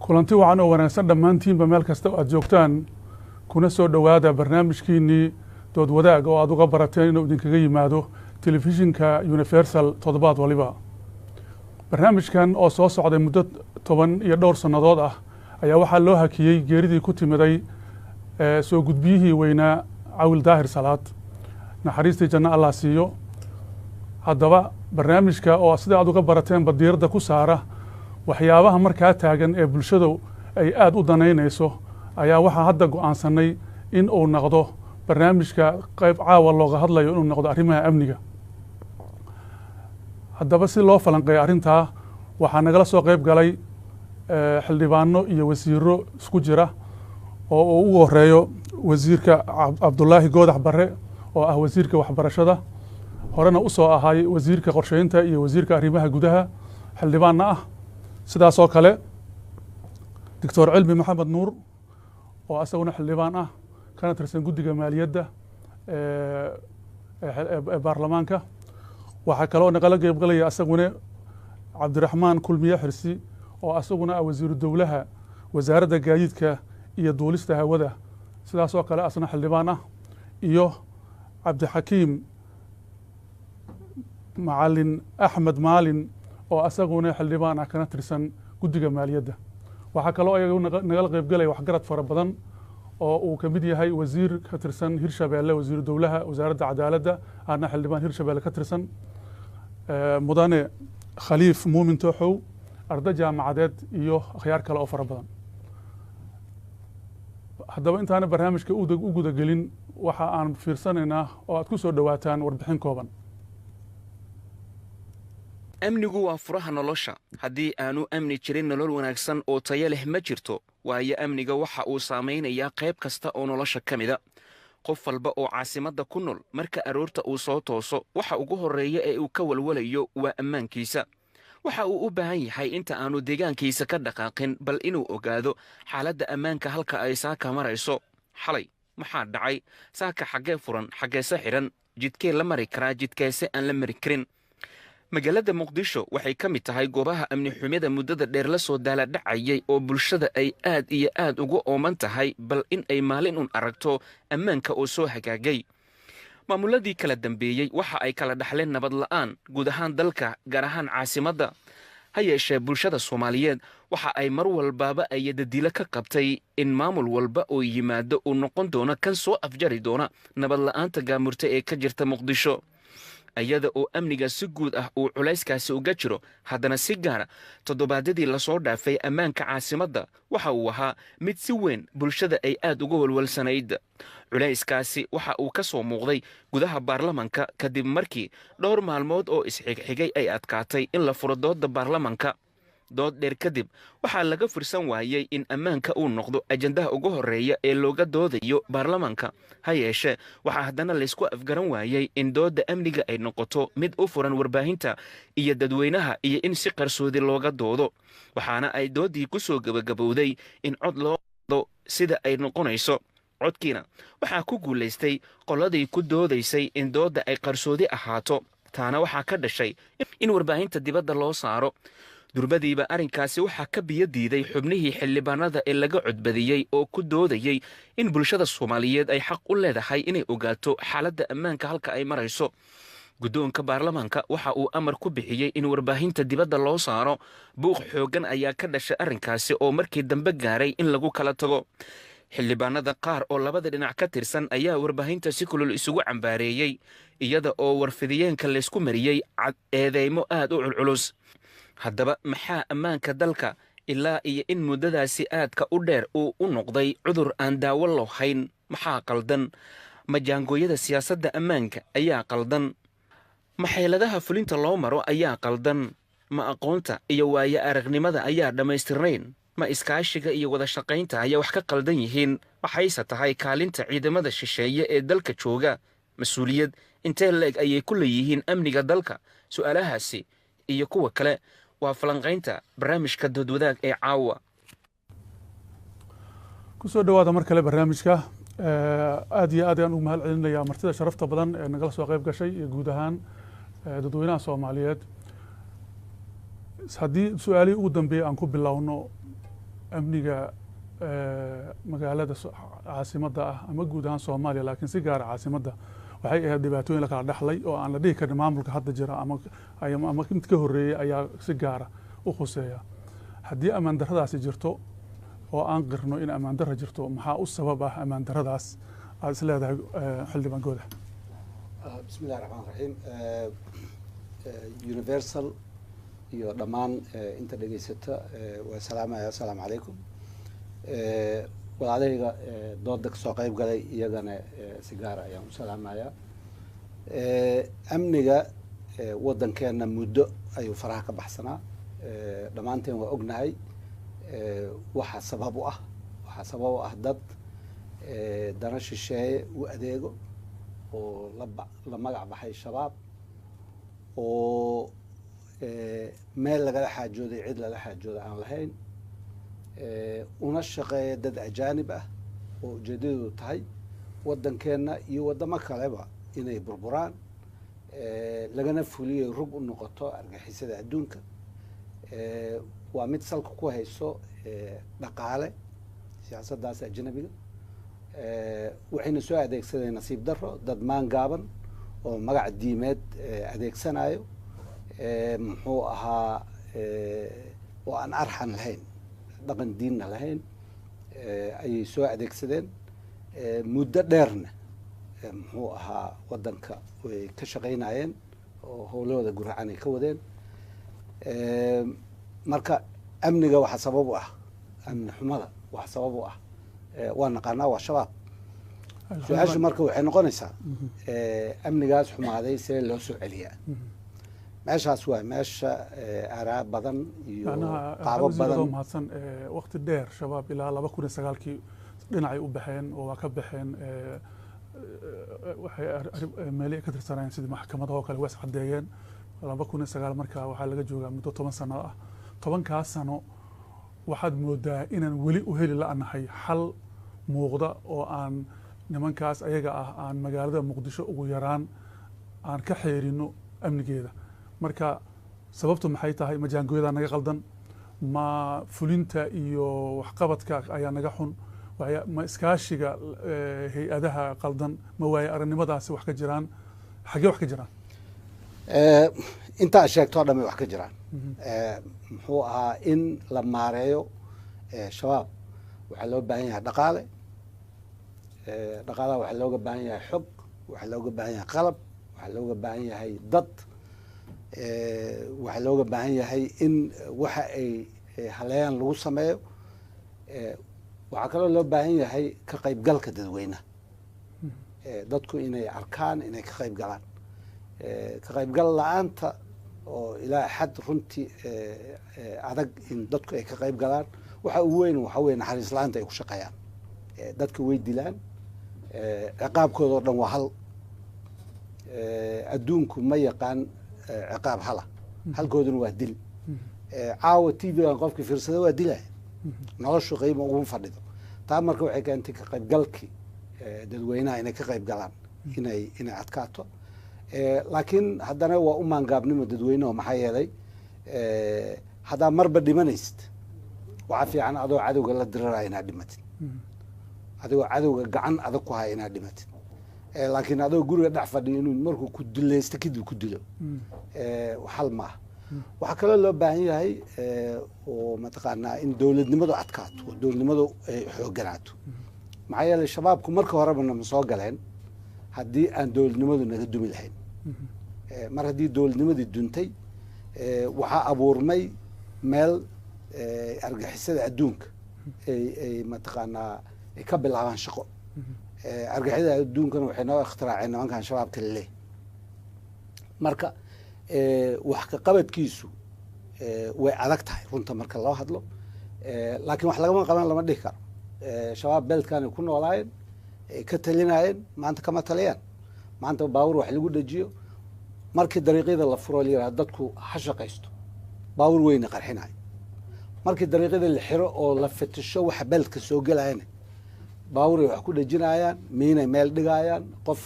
Kulanti wacan oo wanaagsan dhammaantiinba meel kasta oo aad joogtaan, kuna soo dhowaada barnaamijkiinnii Dood Wadaag oo aad uga barateen inuu idinkaga yimaado telefishinka Universal toddobaad waliba. Barnaamijkan oo soo socday muddo 10 iyo dhowr sannadood ah ayaa waxaa loo hakiyey geeridii ku timiday soo gudbiyihii weynaa Cawil Daahir Salaad, naxariistii janno Allah siiyo. Haddaba barnaamijka oo sida aad uga barateenba diiradda ku saara waxyaabaha markaa taagan ee bulshadu ay aada u danaynayso ayaa waxaa hadda go'aansanay in uu noqdo barnaamijka qayb caawa looga hadlayo inuu noqdo arrimaha amniga. Haddaba si loo falanqeeyo arrintaa waxaa nagala soo qayb galay xildhibaano iyo wasiiro isku jira oo uu ugu horeeyo wasiirka Cabdulaahi Goodax Barre oo ah wasiirka waxbarashada, horena u soo ahay wasiirka qorsheynta iyo wasiirka arrimaha gudaha, xildhibaanna ah. Sidaasoo kale Doctor Cilmi Maxamed Nuur oo asaguna xildhibaan ah kana tirsan guddiga maaliyadda ee baarlamaanka. Waxaa kaloo nagala qeybgalaya asaguna Cabdiraxmaan Kulmiye Xirsi oo asaguna ah wasiiru dowlaha wasaaradda gaadiidka iyo duulista hawada, sidaasoo kale asna xildhibaan ah, iyo Cabdixakiim Macalin Axmed Maalin oo asaguna xildhibaan ah kana tirsan guddiga maaliyadda. Waxaa kaloo ayaga nagala qeybgalaya waxgarad fara badan oo uu ka mid yahay wasiir ka tirsan Hirshabeelle, wasiiru dowlaha wasaaradda cadaaladda ahna xildhibaan Hirshabeelle ka tirsan, mudane Khaliif Muumin Tooxow, arday jaamacadeed iyo akhyaar kale oo fara badan. Haddaba intaana barnaamijka u gudagelin waxa aan fiirsanaynaa oo aad ku soo dhowaataan warbixin kooban. Amnigu waa furaha nolosha. Haddii aanu amni jirin, nolol wanaagsan oo tayo leh ma jirto, waayo amniga waxa uu saamaynayaa qayb kasta oo nolosha ka mida. Qof walba oo caasimadda ku nool marka aroorta uu soo tooso, waxa ugu horreeya ee uu ka walwalayo waa ammaankiisa. Waxa uu u baahan yahay inta aanu deegaankiisa ka dhaqaaqin bal inuu ogaado xaaladda ammaanka halka ay saaka marayso. Xalay maxaa dhacay? Saaka xaggee furan, xaggeese xidhan? Jidkee la mari karaa, jidkeese aan la mari karin? Magaalada Muqdisho waxay ka mid tahay goobaha amni xumida muddada dheer la soo daaladhacayay oo bulshada ay aad iyo aad ugu ooman tahay bal in ay maalin un aragto ammaanka oo soo hagaagay. Maamuladii kala dambeeyey waxa ay kala dhaxleen nabad la'aan guud ahaan dalka, gaar ahaan caasimadda. Ha yeeshee bulshada Soomaaliyeed waxa ay mar walbaaba ay dadilo ka qabtay in maamul walba oo yimaado uu noqon doono kan soo afjari doona nabad la'aanta gaamurta ee ka jirta Muqdisho. Iyada oo amniga si guud ah uu culayskaasi uga jiro, haddana si gaara toddobaadyadii lasoo dhaafay ammaanka caasimadda waxa uu ahaa mid si weyn bulshada ay aad uga walwalsanayd. Culayskaasi waxa uu ka soo muuqday gudaha baarlamanka kadib markii dhowr maalmood oo isxigxigay ay adkaatay in la furo doodda baarlamanka. Dood dheer kadib waxaa laga fursan waayey in ammaanka uu noqdo ajandaha ugu horreeya ee looga doodayo baarlamanka. Ha yeeshee waxaa haddana laysku afgaran waayey in doodda amniga ay noqoto mid u furan warbaahinta iyo dadweynaha iyo in si qarsoodi looga doodo, waxaana ay dooddii ku soo gebagabowday in cod loo do sida ay noqonayso. Codkiina waxaa ku guulaystay qoladii ku doodaysay in doodda ay qarsoodi ahaato. Taana waxaa ka dhashay in warbaahinta dibadda loo saaro. Durbadiiba arrinkaasi waxaa ka biyo diiday xubnihii xildhibaanada ee laga codbadiyey oo ku doodayey in bulshada Soomaaliyeed ay xaq u leedahay inay ogaato xaaladda ammaanka halka ay marayso. Guddoonka baarlamaanka waxa uu amar ku bixiyey in warbaahinta dibadda loo saaro. Buuq xooggan ayaa ka dhashay arrinkaasi oo markii dambe gaaray in lagu kala tago. Xildhibaanada qaar oo labada dhinac ka tirsan ayaa warbaahinta si kulul isugu cambaareeyey, iyada oo warfidiyeenka laysku mariyey eedeymo aad u culculus. Haddaba maxaa ammaanka dalka ilaa iyo in muddadaasi aadka u dheer uu u noqday cudur aan daawo loo hayn? Maxaa qaldan? Ma jaangooyada siyaasadda ammaanka ayaa qaldan? Ma xeeladaha fulinta loo maro ayaa qaldan? Ma aqoonta iyo waayo aragnimada ayaa dhammaystirnayn? Ma iskaashiga iyo wada shaqaynta ayaa wax ka qaldan yihiin? Waxayse tahay kaalinta ciidamada shisheeye ee dalka jooga? Mas-uuliyad intee la-eg ayay ku leeyihiin amniga dalka? Su'aalahaasi iyo kuwa kale waa falanqaynta barnaamijka Doodwadaag ee caawa. Kusoo dhowaada mar kale barnaamijka. Aad iyo aad ayaan ugu mahad celinayaa martida sharafta badan ee nagala soo qayb gashay iyo guud ahaan dadweynaha Soomaaliyeed. Haddii su-aalihii ugu dambeeyey aan ku bilowno, Amniga magaalada caasimadda ah ama guud ahaan Soomaaliya, laakiin si gaara caasimadda, waxay ahayd dhibaatooyin la kala dhexlay oo aan la dhihi karin maamulka hadda jira ama mid ka horreeyey ayaa si gaara u khuseeya. Haddii ammaan darradaasi jirto oo aan qirno in ammaan darra jirto, maxaa u sabab ah ammaan darradaas aad is leedahay, xildhibaan Gooda? Bismi illahi raxmaan raxiim. Universal iyo dhammaan inta dhegeysata waa salaamaya. Assalaamu calaykum. Walaalahayga dooda kasoo qayb galay iyagana si gaara ayaan u salaamayaa. Amniga waddankeena muddo ayuu faraha ka baxsanaa. Dhammaanteen waa ognahay waxa sabab u ah. Waxaa sabab u ah dad dana shisheeye u adeego oo la magac baxay Shabaab, oo meel lagala xaajooday, cid lala xaajooda aan lahayn, una shaqeeya dad ajaanib ah oo ujeedadoodu tahay waddankeenna iyo waddamo kaleba inay burburaan, lagana fuliyo rug u noqoto argixisada adduunka. Waa mid salka ku hayso dhaqaale, siyaasaddaas ajnabiga. Waxayna soo adeegsadeen, nasiib daro, dad maan gaaban oo magac diimeed adeegsanayo, muxuu ahaa, oo aan arxan lahayn, dhaqan diinna lahayn ayay soo adeegsadeen. Muddo dheerna, muxuu ahaa, waddanka way ka shaqaynayeen oo howlahooda guracan ay ka wadeen. Marka amniga waxaa sabab u ah, amni xumada waxaa sabab u ah, waa naqaanaa, waa Shabaab. Su-aashu marka waxay noqonaysaa, amnigaas xumaaday see loo soo celiyaa? Meeshaas waa meesha araa badan iyo qaabo badan. Mahadsan. Waqti dheer Shabaab ilaa 2009kii dhinacay u baxeen oo waa ka baxeen. Waxay meelihii ka tirsanayeen sidii maxkamadaha oo kale waa is caddeeyeen 2009. Marka waxaa laga joogaa muddo 10 sano ah. 10kaas sano waxaad moodaa inaan weli u heli la'nahay xal muuqda oo aan nimankaas ayaga ah aan magaalada Muqdisho ugu yaraan aan ka xeerino amnigeeda. Marka sababtu maxay tahay? Ma jaangooyadaa naga qaldan? Ma fulinta iyo waxqabadka ayaa naga xun? Ma iskaashiga hay-adaha qaldan? Ma waaye aragnimadaasi wax ka jiraan? Xaggee wax ka jiraan? Intaa sheegto o dhan bay wax ka jiraan. Muxuu ahaa, in la maareeyo Shabaab waxaa loo baahan yahay dhaqaale. Dhaqaalaha waxaa looga baahan yahay xog, waxaa looga baahan yahay qalab, waxaa looga baahan yahay dad, waxaa looga baahan yahay in waxa ay haleeyaan lagu sameeyo. Waxaa kaloo loo baahan yahay ka qaybgalka dadweynaha, dadku inay arkaan inay ka qayb galaan. Ka qaybgal la-aanta oo ilaa xad runtii adag in dadku ay ka qayb galaan, waxa ugu weyn waxa weye naxariis la-aanta ay ku shaqeeyaan. Dadka way dilaan, ciqaabkooda oo dhan waa hal. Adduunku ma yaqaan ciqaab hala, halkooduna waa dil. Caawa TV-gan qofkii fiirsada waa dilaya, noloshu qiimo uguma fadhido. Taa marka waxay keentay ka qaybgalkii dadweynaha inay ka qayb galaan inay adkaato. Laakiin haddana waa u maangaabnimo dadweyneho, maxaa yeelay haddaa marba dhimanaysid, waxaa fiican adoo cadowga la diraraya inaad dhimatid, adigoo cadowga gacan adag ku haya inaad dhimatid. Laakiin adoo guriga dhex fadhiyo inuu markuu ku dulaysto kadib ku dilo xal ma ah. Waxaa kaloo loo baahan yahay oo mataqaanaa in dowladnimadu adkaato oo dowladnimadu ay xoogganaato, maxaa yeelay Shabaabku marka horeba nama soo galeen haddii aan dowladnimadu naga dumi lahayn. Mar haddii dowladnimadii duntay, waxaa abuurmay meel argixisada adduunka ay mataqaanaa ay ka bilaabaan shaqo. Argixisada adduunkana waxay noo ikhtiraaceen nimankan Shabaabka laleeyahy. Marka wax ka qabadkiisu way adag tahay runta marka loo hadlo, laakiin wax lagama qaban lama dhihi karo. Shabaab beelkan ay ku noolaayeen, ay ka talinaayeen, maanta kama taliyaan. Maanta baawur wax lagu dhejiyo, markii dariiqyada la furo la yihahdo dadku ha shaqaysto, baawur weyna qarxinayo. Markii dariiqyada la xiro oo la fetisho waxa beelka soo gelayana, baawuray wax ku dhejinayaan, miinay meel dhigayaan, qof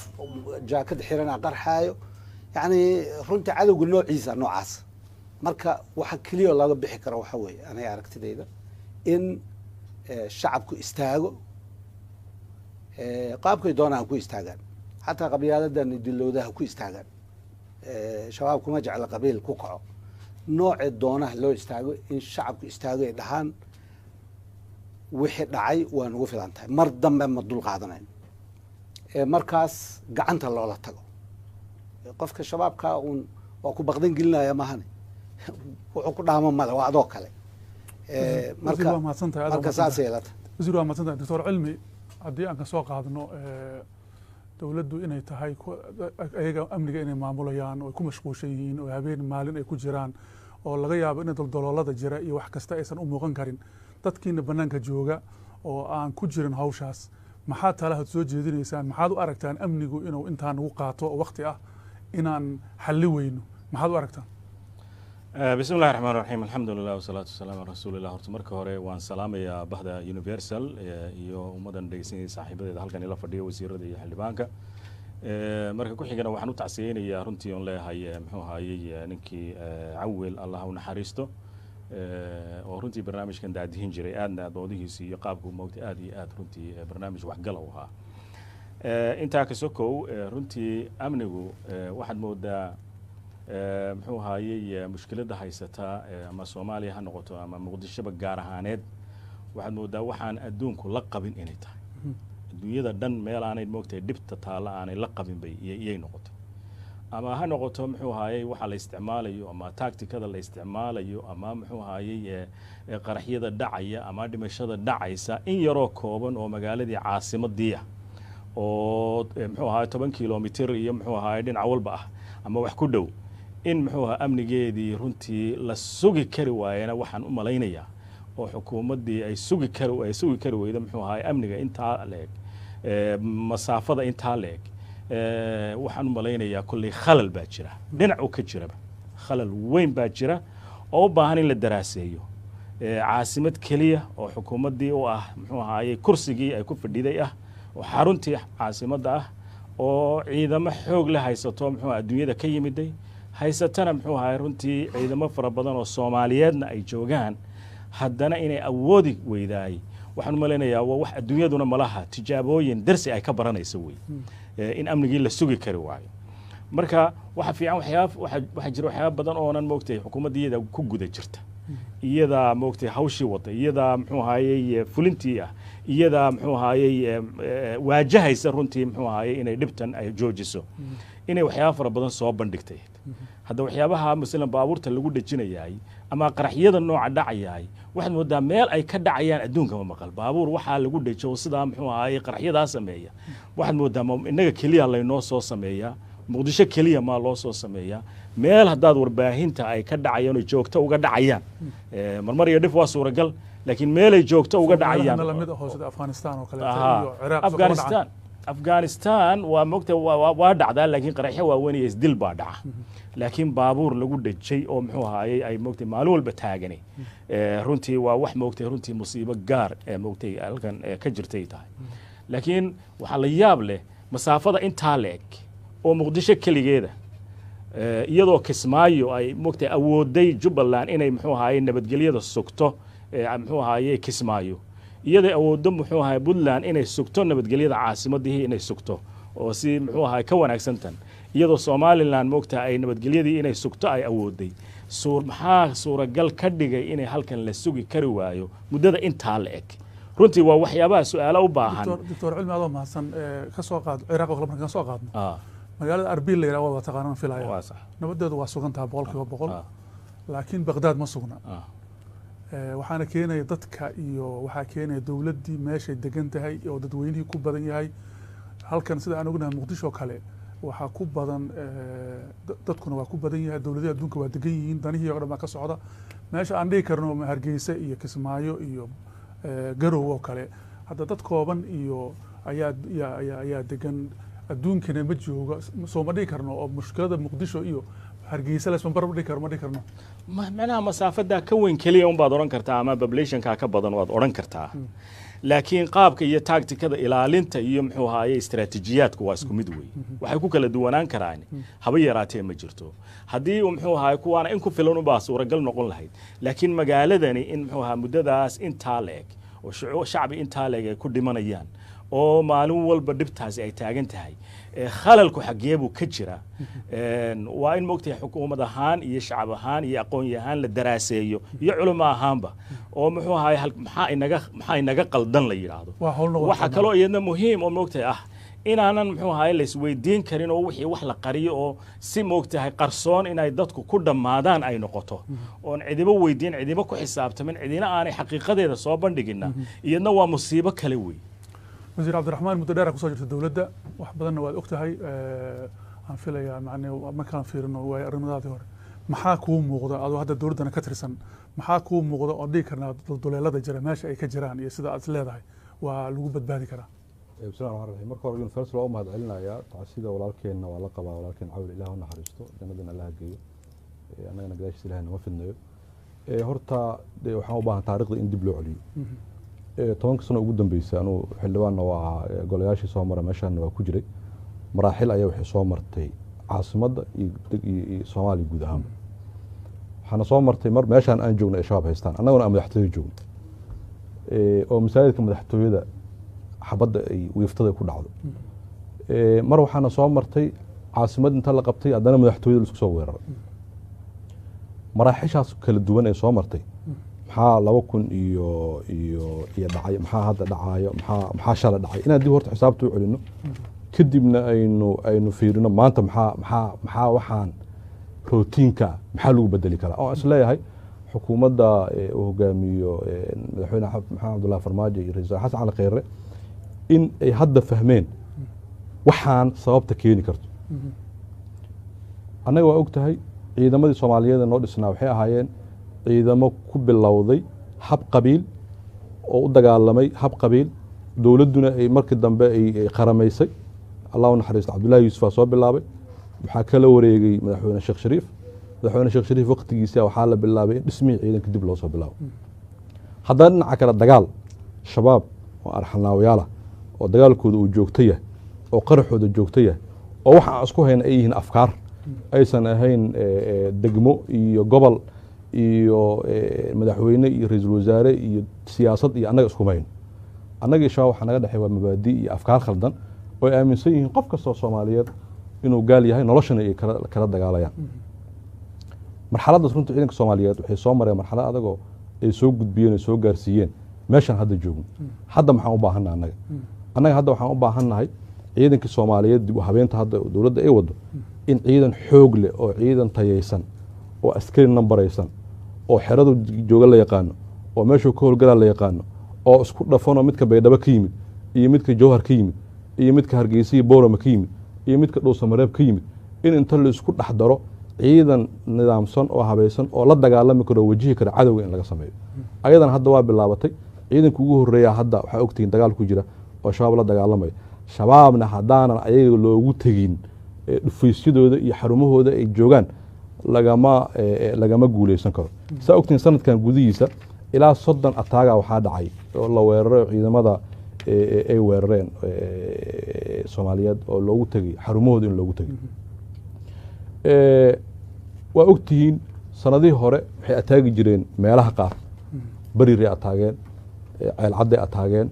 jaakad xirana qarxaayo. Yacni runtii cadowga noociisa noocaas. Marka waxa keliya laga bixi karo waxa weeye, aniga aragtidayda, in Shacabku istaago, qaabkay doonaan ku istaagaan, xataa qabyaaladan dilowdaha ku istaagaan. Shabaab kuma jecla qabiil ku kaco, noocee doonaha loo istaago, in shacabku istaago ay dhahaan wixii dhacay waa nagu filan tahay, mar dambe ma dul qaadanayn. Markaas gacanta loola tago qofka shabaabka uun waa ku baqdan gelinaya mahane, wuxuu ku dhaamo male, waa adoo kale. Marka waa mahadsantahay, aad marka waa mahadsantahay. Saasay ila tahay. Wasiir, waa mahadsantahay. Doctor Cilmi, haddii aan kasoo qaadno dowladdu inay tahay ayaga amniga inay maamulayaan oo ay ku mashquulshan yihiin oo habeen maalin ay ku jiraan oo laga yaabo in daldaloolada jira iyo wax kasta aysan u muuqan karin, dadkiina bannaanka jooga oo aan ku jirin hawshaas, maxaad talahaad soo jeedinaysaan? Maxaad u aragtaan amnigu inuu intaa nagu qaato oo waqti ah inaan xalli weyno? Maxaad u aragtaan? Bismi illahi raxmaan raxiim, alxamdulilah wasalaatu wasalaamu ala rasuulillah. Horta marka hore waan salaamayaa bahda Universal iyo ummaddan dhegeysanaysa, saaxiibadeeda halkan ila fadhiya, wasiirada iyo xildhibaanka. Marka ku xigana waxaan u tacsiyeynayaa runtii oon leeyahay muxuu ahaayey ninkii Cawil, Allah u naxariisto, oo runtii barnaamijkan daadihin jiray, aadna doodihiisi iyo qaabku moogtay aad iyo aad runtii barnaamij waxgala u ahaa. Intaa ka sokow, runtii amnigu waxaad moodaa muxuu ahaayey mushkiladda haysata ama Soomaaliya ha noqoto ama Muqdishoba gaar ahaaneed, waxaad moodaa waxaan adduunku la qabin inay tahay. Adduunyada dhan meel aanay moogtahay dhibta taalla aanay la qabin bay iyay noqotay. Ama ha noqoto muxuu ahaayey waxa la isticmaalayo ama tacticada la isticmaalayo ama muxuu ahaayey qaraxyada dhacaya ama dhimashada dhacaysa, in yaroo kooban oo magaaladii caasimadii ah oo muxuu ahaay 10 kilomitir iyo muxuu ahaay dhinac walba ah ama wax ku dhow in muxuu ahaa amnigeedii runtii la sugi kari waayena, waxaan u malaynayaa oo xukuumaddii ay sugi kari weydo muxuu ahaay amniga intaa leeg, masaafada intaa leeg, waxaan u malaynayaa kolley khalal baa jira, dhinac u ka jiraba khalal weyn baa jira oo u baahan in la daraaseeyo. Caasimad keliya oo xukuumaddii u ah muxuu ahaayey kursigii ay ku fadhiday ah oo xaruntii caasimadda ah oo ciidamo xoog la haysato, muxuu adduunyada ka yimiday haysatana, muxuu ahaay runtii ciidamo fara badan oo Soomaaliyeedna ay joogaan, haddana inay awoodi weydaay, waxaan u malaynayaa waa wax adduunyaduna malaha tijaabooyin darsi ay ka baranayso wey in amnigii la sugi kari waayo. Marka waxa fiican waxyaaba waxaa jira waxyaaba badan oonan moogtay xukuumadda iyada ku guda jirta, iyadaa moogtay hawshii wada, iyadaa muxuu ahaayey fulintii ah, iyadaa muxuu ahaayey waajahaysa runtii muxuu ahaayey inay dhibtan ay joojiso, inay waxyaaba fara badan soo bandhigtay. Hadda waxyaabaha masalan baabuurta lagu dhejinayaay ama qaraxyada nooca dhacayaay, waxaad moodaa meel ay ka dhacayaan adduunka ma maqal baabuur waxaa lagu dhejo sidaa muxuu ahaayey qaraxyadaa sameeya. Waxaad moodaa innaga keliya laynoo soo sameeyaa, Muqdisho keliya maa loo soo sameeyaa. Meel haddaad warbaahinta ay ka dhacayaan oo joogto uga dhacayaan, marmar iyo dhif waa suuragal, laakiin meelay joogto uga dhacayaan lamid ahoo sida Afghanistan oo kaleeto iyo Ciraaq. Afghanistan waa mogta waa dhacdaa, laakiin qaraxyo waaweyn iyo isdil baa dhaca, laakiin baabuur lagu dhejay oo muxuu ahaayey ay mogtay maalin walba taagani, runtii waa wax moogtay runtii musiibo gaar ee moogtay halkan ka jirtay tahay. Laakiin waxaa la yaab leh masaafada intaa la eg oo Muqdisho keligeeda, iyadoo Kismaayo ay moogtay awooday Jubbaland inay muxuu ahaayey nabadgelyada sugto, muxuu ahaayey Kismaayo iyaday awooddo muxuu ahaay Puntland inay sugto nabadgelyada caasimadihii inay sugto oo si muxuu ahaay ka wanaagsan tan, iyadoo Somaliland moogta ay nabadgelyadii inay sugto ay awooday, suur maxaa suuragal ka dhigay inay halkan la sugi kari waayo muddada intaa la eg? Runtii waa waxyaabaha su-aalo u baahan. Doctor Cilmi, adoo mahadsan, ka soo qaad Ciraaq oo kale markaan ka soo qaadno, magaalada Arbil la yidhaha waa taqaanaan filaya. Waa sax. Nabadeedu waa sugan tahay 100%, laakiin Baqdaad ma sugna. Waxaana keenaya dadka iyo waxaa keenaya dowladdii meeshay degan tahay oo dadweynihii ku badan yahay. Halkan sida aan ognahay Muqdisho kale waxaa ku badan dadkuna waa ku badan yahay, dowladihii adduunka waa degan yihiin, danihii oo dhan baa ka socda. Meesha aan dhihi karno Hargeysa iyo Kismaayo iyo Garow oo kale hadda dad kooban iyo ayaa degan, adduunkana ma jooga. Soo ma dhihi karno oo mushkilada Muqdisho iyo Hargeysa lesma barbar dhihi karo, ma dhihi karno? Macnaha masaafadaa ka weyn keliya unbaad odhan kartaa ama populationkaa ka badan waad odhan kartaa, laakiin qaabka iyo tacticada ilaalinta iyo muxuu ahaaye istaraatiijiyaadku waa isku mid wey. Waxay ku kala duwanaan karaan haba yaraatee ma jirto. Haddii uu muxuu ahaye kuwaana in ku filan unbaa suuragal noqon lahayd, laakiin magaaladani in muxuu ahaa muddadaas intaa la eg oo shacbi intaa leeg ay ku dhimanayaan oo maalin walba dhibtaasi ay taagan tahay, khalalku xaggee buu ka jira? Waa in moogtahay xukuumad ahaan iyo shacab ahaan iyo aqoon-yahaan la daraaseeyo iyo culimo ahaanba, oo muxuu ahaay maxaa inaga qaldan la yidhaahdo. Waa hawl noqon Waxa kaloo iyadna muhiim oo moogtahay ah inaanan muxuu ahaay la isweydiin karin oo wixii wax la qariyo oo si moogtahay qarsoon inay dadku ku dhammaadaan ay noqoto, oon cidiba weydiin, cidiba ku xisaabtamin, cidina aanay xaqiiqadeeda soo bandhigina, iyadna waa musiibo kale wey. Wasiir Cabdiraxmaan, muddo dheer kusoo jirta dowladda, wax badanna waad og tahay aan filayaa. Macnii markaan fiirino waay arrimadaadii hore, maxaa kuu muuqda adoo hadda dowladdana ka tirsan? Maxaa kuu muuqda oon dhihi karnaa dulduleelada jira meesha ay ka jiraan iyo sida aad is leedahay waa lagu badbaadi karaa? Bismillahi raxmaan raxiim. Marka hore Universal waa u mahad celinayaa. Tacsida walaalkeenna waa la qabaa, walaalkeen Cawil Ilaah u naxariisto, jannadana Allaha geeyo, annagana gadaashiisa Ilahay nama fidnayo. Horta dee waxaan u baahan taariikhda in dib loo celiyo. 10ka sano ugu dambeysay anuu xildhibaanna waa ahaa, golayaashii soo mara meeshaana waa ku jiray. Maraaxil ayaa waxay soo martay caasimadda iyo Soomaaliya guud ahaanba. Waxaana soo martay mar meeshaan aan joogno ay Shabaab haystaan, annaguna aan madaxtooyo joogno, oo masaajidka madaxtooyada xabadda ay wiiftada ku dhacdo. Mar waxaana soo martay caasimad inta la qabtay haddana madaxtooyada laisku soo weeraray. Maraaxishaas kala duwan ee soo martay, maxaa 2000 iyo dhacay, maxaa hadda dhacaayo, maxaa shala dhacay, inaan dib horta xisaabta u celino, kadibna aynu fiirino maanta maxaa waxaan routiinka maxaa lagu bedeli karaa, oo is leeyahay xukuumadda uu hogaamiyo madaxweyne Maxamed Cabdullahi Farmaajo iyo ra'iisul Xasan Cali Kheyre in ay hadda fahmeen waxaan sababta keeni karto. Annaga waa og tahay ciidamadii Soomaaliyeed ee noo dhisnaa waxay ahaayeen ciidamo ku bilowday hab qabiil oo u dagaalamay hab qabiil, dowladduna ay markii dambe ay qaramaysay. Allah u naxariisto, Cabdullahi Yuusuf aa soo bilaabay, waxaa kala wareegay madaxweyne Sheekh Shariif. Madaxweyne Sheekh Shariif waqtigiisa waxaa la bilaabay in dhismihii ciidanka dib loo soo bilaabo. Haddana dhinaca kale dagaal Shabaab oo arxanlaawayaal ah oo dagaalkooda uu joogto yahay oo qaraxooda joogto yahay oo waxa aan isku hayna ay yihiin afkaar, aysan ahayn degmo iyo gobol iyo madaxweyne iyo ra'iisul wasaare iyo siyaasad iyo annaga iskuma hayno. Annaga iyo Shabaab waxaa naga dhexey waa mabaadi iyo afkaar khaldan oo ay aaminsan yihiin qof kastoo Soomaaliyeed inuu gaal yahay, noloshana ay kala dagaalayaan. Marxaladdaas runtii ciidanka Soomaaliyeed waxay soo mareen marxalad adagoo ay soo gudbiyeen ay soo gaarsiiyeen meeshaan hadda joogno. Hadda maxaan u baahannahay annaga? Annaga hadda waxaan u baahannahay ciidankii Soomaaliyeed dib u habeynta hadda dowladda ay wado in ciidan xoog leh oo ciidan tayaysan oo askari nambaraysan oo xeradu jooga la yaqaano oo meeshuu ka howlgalaa la yaqaano oo isku dhafanoo midka Baydhabo ka yimid iyo midka Jowhar ka yimid iyo midka Hargeysa iyo Boorama ka yimid iyo midka Dhuusamareeb ka yimid in inta la isku dhex daro ciidan nidaamsan oo habaysan oo la dagaalami karo oo wajihi kara cadowga in laga sameeyo. Ayadan hadda waa bilaabatay. Ciidanka ugu horreeya hadda waxaa ogtihiin dagaal ku jira oo Shabaab la dagaalamaya. Shabaabna haddaanan ayaga loogu tegin dhufaysyadooda iyo xarumahooda ay joogaan lagama guuleysan karo. Saa ogtihiin sanadkan gudihiisa ilaa 30 ataaga waxaa dhacay oo la weeraray oo ciidamada ay weerareen Soomaaliyeed oo loogu tegay xarumahooda in loogu tegay. Waa ogtihiin sanadihii hore waxay ataagi jireen meelaha qaar, Bariray ataageen, Ceelcadday ataageen,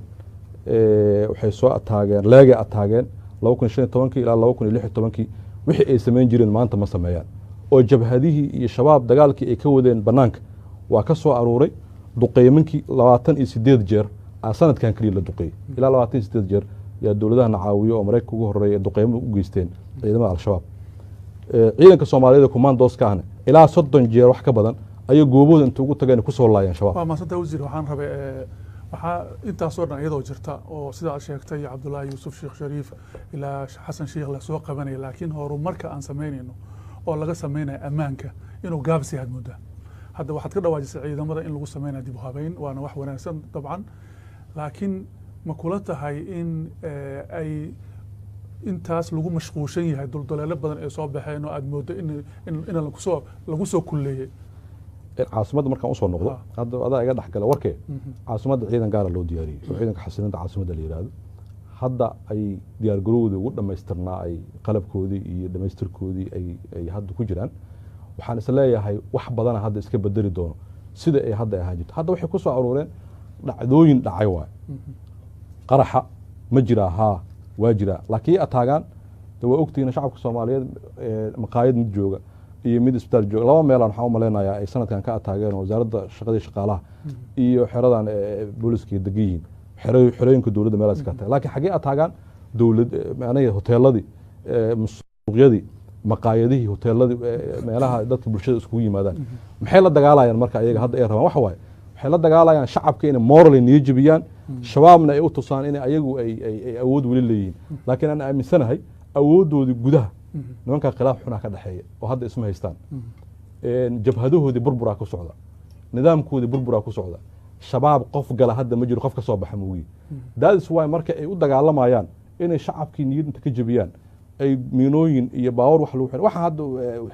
waxay soo ataageen Leegay ataageen 2015kii ilaa 2016kii. Wixii ay samayn jireen maanta ma sameeyaan oo jabhadihii iyo Shabaab dagaalkii ay ka wadeen banaanka waa ka soo aruuray. Duqeymankii 28 jeer aa sanadkan keliya la duqeeyey, ilaa 28 jeer yaa dowladahana caawiyo oo Maraykanka ugu horeeya duqeymo u geysteen ciidamada Al-Shabaab. Ciidanka Soomaaliyeed ee kumaandooska ahna ilaa 30 jeer wax ka badan ayay goobahooda inta ugu tageen kusoo laayeen Shabaab. Waa mahadsantahay wasiir. Waxaan rabay waxaa intaasoo dhan iyadoo jirta oo sida aad sheegtay Cabdullaahi Yuusuf, Sheekh Shariif ilaa Xasan Sheikh la soo qabanaya, laakiin horumarka aan samaynayno oo laga samaynayo ammaanka inuu gaabsi aad moodaa. Hadda waxaad ka dhawaajisay ciidamada in lagu sameynayo dib u habeyn, waana wax wanaagsan dabcan, laakiin ma kula tahay in ay intaas lagu mashquulshan yahay dulduleelo badan ee soo baxeen oo aad mooddo in lagu soo kulleeyey? Caasimadda markaan usoo noqdo, hadda adaa iga dhexgala warkee, caasimadda ciidan gaara loo diyaariyey oo ciidanka xasilinta caasimadda la yidhaahdo hadda ay diyaargarowgoodii ugu dhammaystirnaa, ay qalabkoodii iyo dhammaystirkoodii ay hadda ku jiraan. Waxaan is leeyahay wax badana hadda iska bedeli doono sida ay hadda ahaan jirto. Hadda waxay ku soo aruureen Dhacdooyin dhacay waay. Qaraxa ma jiraa? Haa, waa jiraa, laakiin ataagaan de waa ogtihiin shacabka Soomaaliyeed, maqaayad mid jooga iyo mid isbitaal jooga, laba meelaan waxaan u malaynayaa ay sanadkan ka ataageen oo wasaaradda shaqadii shaqaalaha iyo xeradan booliska degan yihiin, xerooyinka dowladda meelaas ka tahay. Laakiin xaggee ataagaan dowlad macnaha hoteeladii, suuqyadii, maqaayadihii, hoteeladii, meelaha dadka bulshada iskugu yimaadaan. Maxay la dagaalayaan marka ayaga hadda ay rabaan? Waxa waaye, waxay la dagaalayaan shacabka inay morally niyo jebiyaan, Shabaabna ay u tusaan in ayagu ay awood weli leeyihiin. Laakiin aan aaminsanahay awooddoodii gudaha nimankaa khilaaf xunaa ka dhexeeya oo hadda isma haystaan. Jabhadahoodii burburaa ku socda, nidaamkoodii burburaa ku socda. Shabaab qof gala hadda ma jiro, qof ka soo baxa moogiye. That is why marka ay u dagaalamayaan inay shacabkii niyad inta ka jebiyaan ay miinooyin iyo baawar wax lagu xidhay. Waxa hadda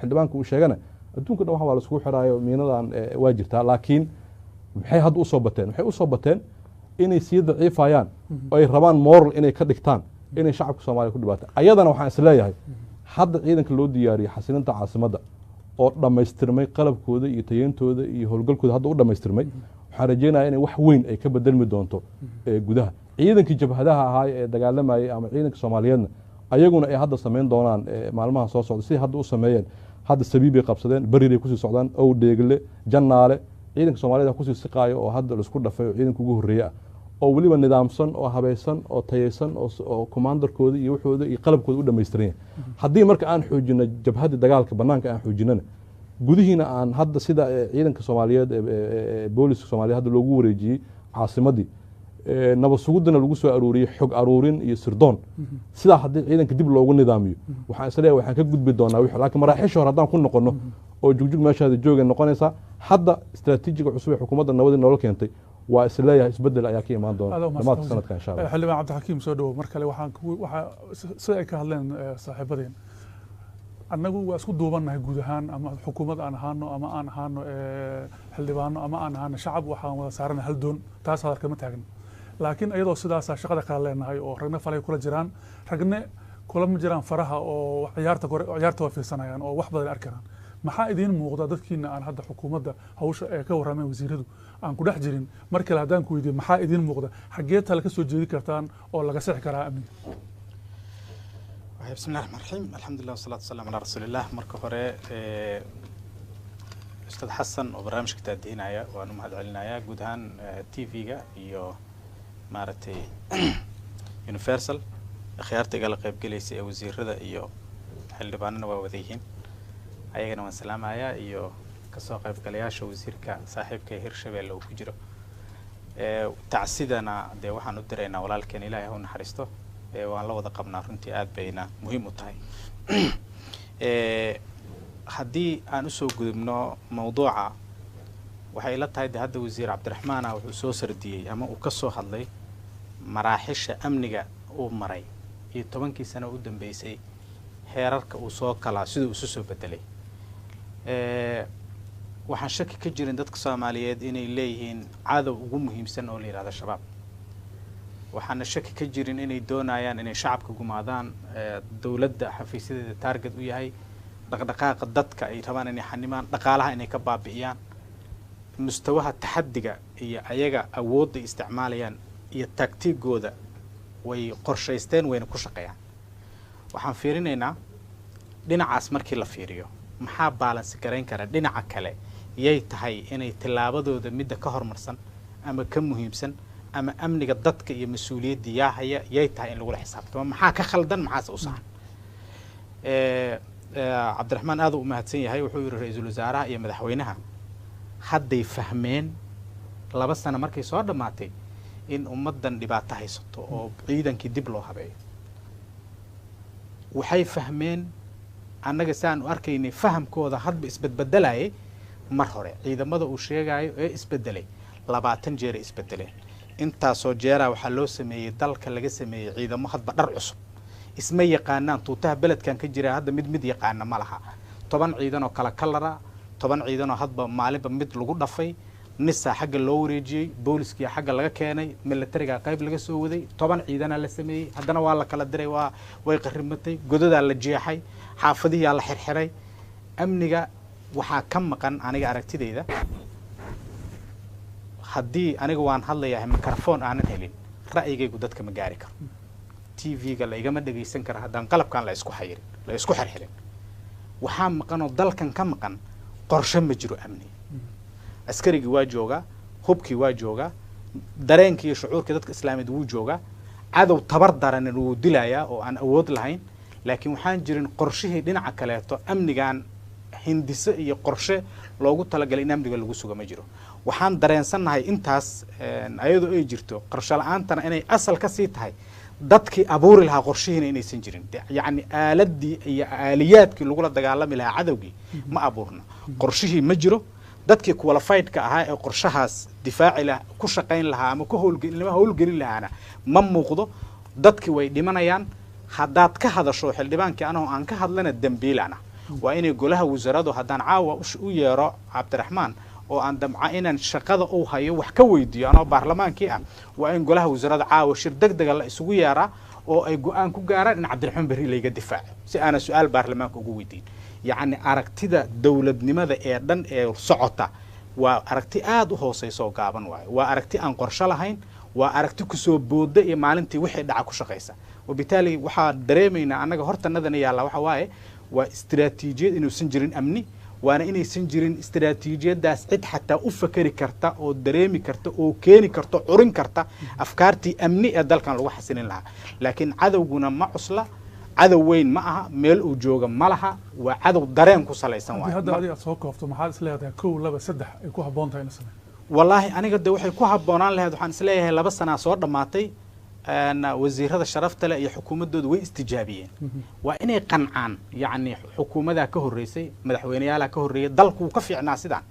xildhibaanka uu sheegana adduunka dhan waxa waa laiskugu xidhaayo, miinadan waa jirtaa. Laakiin maxay hadda usoo bateen? Waxay usoo bateen inay sii daciifayaan oo ay rabaan moral inay ka dhigtaan inay shacabka Soomaaliya ku dhibaataan. Ayadana waxaan isleeyahay hadda ciidanka loo diyaariyey xasilinta caasimadda oo dhammaystirmay, qalabkooda iyo tayentooda iyo howlgalkooda hadda u dhammaystirmay, waxaan rajeynayaa inay wax weyn ay ka bedelmi doonto gudaha. Ciidankii jabhadaha ahaa ee dagaalamayay ama ciidanka Soomaaliyeedna ayaguna ay hadda samayn doonaan maalmaha soo socda siday hadda u sameeyeen. Hadda Sabiibay qabsadeen, Beriray kusii socdaan, Ow Dheegle, Jannaale ciidanka Soomaaliyed kusii siqaayo oo hadda laisku dhafay oo ciidanka ugu horreeye ah oo weliba nidaamsan oo habaysan oo tayaysan oo commanderkooda iyo waxooda iyo qalabkooda u dhammaystiran yahay. Haddii marka aan xoojino jabhaddii dagaalka bannaanka aan xoojinana, gudihiina aan hadda sida ciidanka Soomaaliyeed ee booliska Soomaaliyeed hadda loogu wareejiyey caasimaddii, nabad sugudana lagu soo aruuriyey xog aruurin iyo sirdoon, sidaa haddii ciidanka dib loogu nidaamiyo, waxaan isleeyahay waxaan ka gudbi doonaa wixii. Laakiin maraaxiisha hore haddaan ku noqono oo jugjug meeshaada joogay noqonaysaa. Hadda istaraatiijiga cusub ee xukuumadda nabadii nolol keentay waa isleeyahay isbedel ayaa ka imaan doona Aad u dhammaadka mahadsan. sanadkan, insha Allah. Xildhibaan Cabdixakiim, soo dhawow mar kale. Waxaan waxaa sida ay ka hadleen saaxiibadeen, annagu waa isku duubannahay guud ahaan, ama xukuumad aan ahaano ama aan ahaano xildhibaano ama aan ahaano shacab, waxaan wada saarana hal doon, taas hadal kama taagna. Laakiin iyadoo sidaasaa shaqada kala leenahay oo ragna falay kula jiraan, ragna kulama jiraan faraha oo ciyaarta ciyaarta waa fiirsanayaan oo wax badan arki karaan. Maxaa idiin muuqda dadkiina aan hadda xukuumadda hawsha ee ka warrameen wasiiradu aan ku dhex jirin? Mar kale haddaan ku weydiiyo, maxaa idiin muuqda, xaggee tale ka soo jeedi kartaan oo laga sixi karaa amniga? Bismi illahi raxmaan raxiim, alxamdulilah wasalaatu wasalaam calaa rasuulillah. Marka hore Ustaad Xasan oo barnaamijka taadihinaya waan u mahad celinayaa, guud ahaan TV-ga iyo maaragtay Universal, akhyaarta igala qaybgelaysa ee wasiirada iyo xildhibaanana waa wada yihiin, ayagana waan salaamayaa, iyo kasoo qaybgalayaasha, wasiirka saaxiibka ee Hirshabelle uu ku jiro. Tacsidana dee waxaan u diraynaa walaalkeen, Ilaahay ha u naxariisto. Waan la wada qabnaa runtii, aad bayna muhiim u tahay. Haddii aan usoo gudubno mawduuca, waxay ila tahay de hadda wasiir Cabdiraxmaana wuxuu soo sardiyey ama uu ka soo hadlay maraaxisha amniga uu maray iyo 10kii sano u dambeysay heerarka uu soo kalaa siduu isu soo bedelay. Waxaan shaki ka jirin dadka Soomaaliyeed inay leeyihiin cadow ugu muhiimsan oo la yidhahdo Shabaab. Waxaana shaki ka jirin inay doonayaan inay shacabka gumaadaan, dowladda xafiisyadeeda target u yahay, dhaqdhaqaaqa dadka ay rabaan inay xanimaan, dhaqaalaha inay ka baabi'iyaan, mustawaha taxaddiga iyo ayaga awoodda isticmaalayaan iyo taagtiigooda way qorshaysteen wayna ku shaqeeyaan. Waxaan fiirinaynaa dhinacaas. Markii la fiiriyo, maxaa balance garayn kara dhinaca kale? Yay tahay inay tillaabadooda midda ka horumarsan ama ka muhiimsan ama amniga dadka iyo mas-uuliyadda yaa haya? Yay tahay in lagula xisaabtamo? Maxaa ka khaldan, maxaase u saxan? Cabdiraxmaan aad u mahadsan yahay. Wuxuu yihi ra-iisul wasaaraha iyo madaxweynaha hadday fahmeen 2 sano markay soo dhammaatay in ummaddan dhibaato haysato oo ciidankii dib loo habeeyo. Waxay fahmeen annaga si aan u arkaynay fahamkooda hadba isbedbedelayay. Mar hore ciidamada uu sheegayo ee isbedelay 20 jeeray isbedeleen. Intaasoo jeeraa waxaa loo sameeyey dalka laga sameeyey ciidamo hadba dhar cusub, isma yaqaanaan. Tuutaha beledkan ka jira hadda mid mid yaqaana ma laha. 10 ciidan oo kala kalara, 10 ciidan oo hadba maalinba mid lagu dhafay, NISA xagga loo wareejiyey, booliskiya xagga laga keenay, militariga qayb laga soo waday, 10 ciidanaa la sameeyey, haddana waa la kala diray, waa way qarimatay, godadaa la jeexay, xaafadihiyaa la xirxiray. Amniga waxaa ka maqan aniga aragtidayda. Haddii aniga waan hadlayahay microphone aanan helin, ra'yigaygu dadka ma gaari karo, TV-ga la igama dhegaysan kara haddaan qalabkan la isku xayirin, la isku xirxirin. Waxaa maqan oo dalkan ka maqan qorshe ma jiro amni. Askarigii waa joogaa, hubkii waa joogaa, dareenkii iyo shucuurkii dadka islaamiyeed wuu joogaa, cadow tabar daranin wuu dilayaa oo aan awood lahayn, laakiin waxaan jirin qorshihii dhinaca kaleeto amnigan hindise iyo qorshe loogu talagalay in amniga lagu suga ma jiro. Waxaan dareensannahay intaas ayadoo ay jirto qorshe la-aantana inay asal ka sii tahay dadkii abuuri lahaa qorshihiina inaysan jirin. Yacni aaladii iyo aaliyaadkii lagula dagaalami lahaa cadowgii ma abuurna, qorshihii ma jiro, dadkii qualifiedka ahaa ee qorshahaas difaaci lah ku shaqayn lahaa ama ku howlgelin howlgelin lahaana ma muuqdo. Dadkii way dhimanayaan. Haddaad ka hadasho xildhibaankii anoo aan ka hadlana dembiilaan ah. Waa inay golaha wasaaraddu, haddaan caawa u yeero Cabdiraxmaan oo aan damca inaan shaqada uu hayo wax ka weydiiyo anoo baarlamaankii ah, waa in golaha wasaaradda caawa shir deg dega la isugu yeeraa oo ay go-aan ku gaaraan in Cabdiraxmaan berri layga difaaco si aanan su-aal baarlamaanka ugu weydiin. Yacni aragtida dowladnimada ee dhan ee socota waa aragti aada u hooseysa oo gaaban waayo, waa aragti aan qorshe lahayn, waa aragti kusoo booda iyo maalintii wixii dhaca ku shaqaysa. Wabitaali waxaa dareemaynaa annaga hortanadana yaalla waxa waaye waa istiraatiijiyad inuusan jirin amni, waana inaysan jirin istiraatiijiyadaas cid xataa u fakeri karta oo dareemi karta oo keeni karta, curin karta afkaartii amni ee dalkan lagu xasilin lahaa. Laakiin cadowguna ma cusla, cadow weyn ma aha, meel uu jooga ma laha, waa cadow dareen ku salaysan. Haddii hadda adiga aad soo koobto, maxaad is leedahay kow, laba, saddex ay ku habboon tahay in la sameeyo? Wallaahi aniga de waxay ku habboonaan lahayd, waxaan isleeyahay 2 sanaa soo dhammaatay, wasiirada sharafta leh iyo xukuumaddooda way istijaabiyeen, waa inay qancaan. Yacni xukuumadaa ka horreysay, madaxweyneyaalaha ka horreeyay, dalku wuu ka fiicnaa sidaan.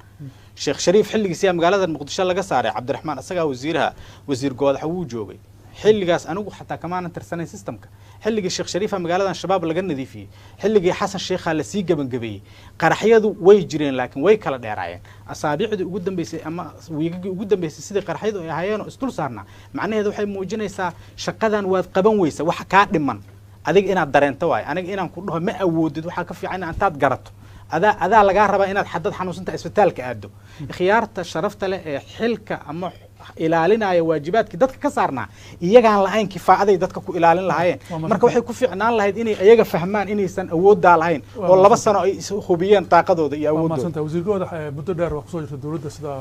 Sheekh Shariif xilligiis yaa magaalada Muqdisho laga saaray? Cabdiraxmaan isagaa wasiiraha, wasiir Goodaxa wuu joogay xilligaas, anigu xataa kamaanan tirsanayn systemka. Xilligii Sheekh Shariifa magaaladan Shabaab laga nadiifiyey, xilligii Xasan Sheekhaa lasii gebangabeeyey. Qaraxyadu way jireen laakiin way kala dheeraayeen. Asaabicdii ugu dambeysay ama wiigagii ugu dambeysay sidii qaraxyadu ay ahaayeen oo isdul saarnaa, macnaheedu waxay muujinaysaa shaqadan waad qaban weysa. Waxa kaa dhiman adiga inaad dareento waayo. Aniga inaan ku dhaho ma awoodid, waxaa ka fiican intaad garato. Adaa lagaa rabaa inaad xadad xanuunsanta isbitaalka aado. Khiyaarta sharafta leh ee xilka ama ilaalinaya waajibaadkii dadka ka saarnaa iyagaan lahayn kifaacaday dadka ku ilaalin lahaayeen. Marka waxay ku fiicnaan lahayd inay iyaga fahmaan inaysan awooddaa lahayn oo 2 sano ay hubiyeen taaqadooda iyo awoodooda. Mahadsanta wasiir Goodax. Muddo dheer waa kusoo jirta dowladda, sida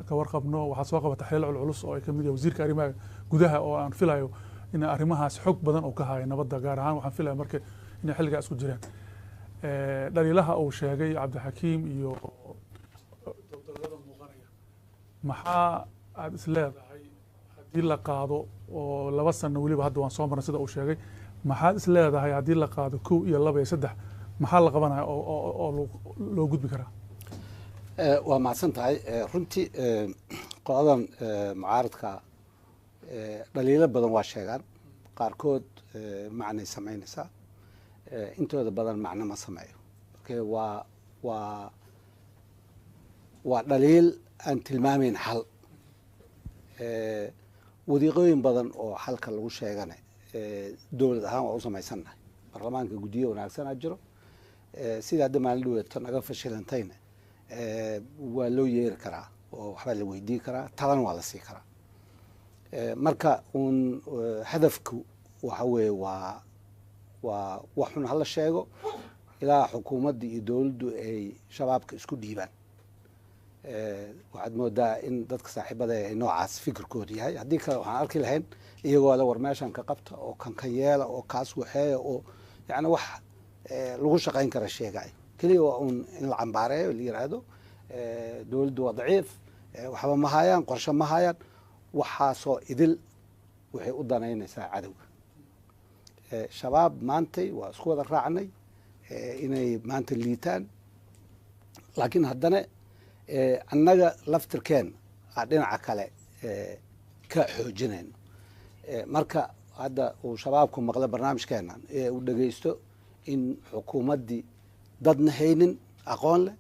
ka warqabno waxaad soo qabata xilal culculus oo ay kamid yahay wasiirka arrimaha gudaha, oo aan filayo in arrimahaas xog badan uu ka hayo nabadda gaar ahaan. Waxaan filaya marka inay xilligaa isku jireen dhaliilaha uu sheegay Cabdixakiim iyo dowladada muuqanaya, maxaa aad is leedahay haddii la qaado oo 2 sano weliba hadda waan soo marnay sida uu sheegay, maxaad is leedahay haddii la qaado kow iyo laba iyo saddex maxaa la qabanaya oo loo gudbi karaa? Waa mahadsan tahay. Runtii qoladan mucaaradka dhaliilo badan waa sheegaan, qaarkood macnay samaynaysaa, intooda badan macno ma sameeyo. Waa dhaliil aan tilmaamayn xal. Wadiiqooyin badan oo xalka lagu sheegana dowlad ahaan waa u samaysannahay, baarlamaanka guddiyo wanaagsanaa jiro, sida hadda maalin dhaweeto naga fashilantayna waa loo yeeri karaa oo waxbaa la weydii karaa, talana waa la sii karaa. Marka uun hadafku waxa weeye waa wax xun hala sheego ilaa xukuumadda iyo dowladdu ay Shabaabka isku dhiibaan. Waxaad moodaa in dadka saaxiibada ay noocaas fikirkoodu yahay. Haddii kale waxaan arki lahayn iyagoo le war meeshan ka qabta oo kan ka yeela oo kaas waxeeya oo yani wax lagu shaqayn kara sheegay. Keliya waa uun in la cambaareeyo, la yiraahdo dowladdu waa daciif, waxba ma hayaan, qorshe ma hayaan. Waxaasoo idil waxay u danaynaysaa cadowga Shabaab. Maantay waa isku wada raacnay inay maanta liitaan, laakiin haddana annaga laftirkeen aa dhinaca kale ka xoojinayno. Marka hadda uu Shabaabku maqlo barnaamijkeenan ee uu dhegeysto in xukuumaddii dadna haynin aqoon leh,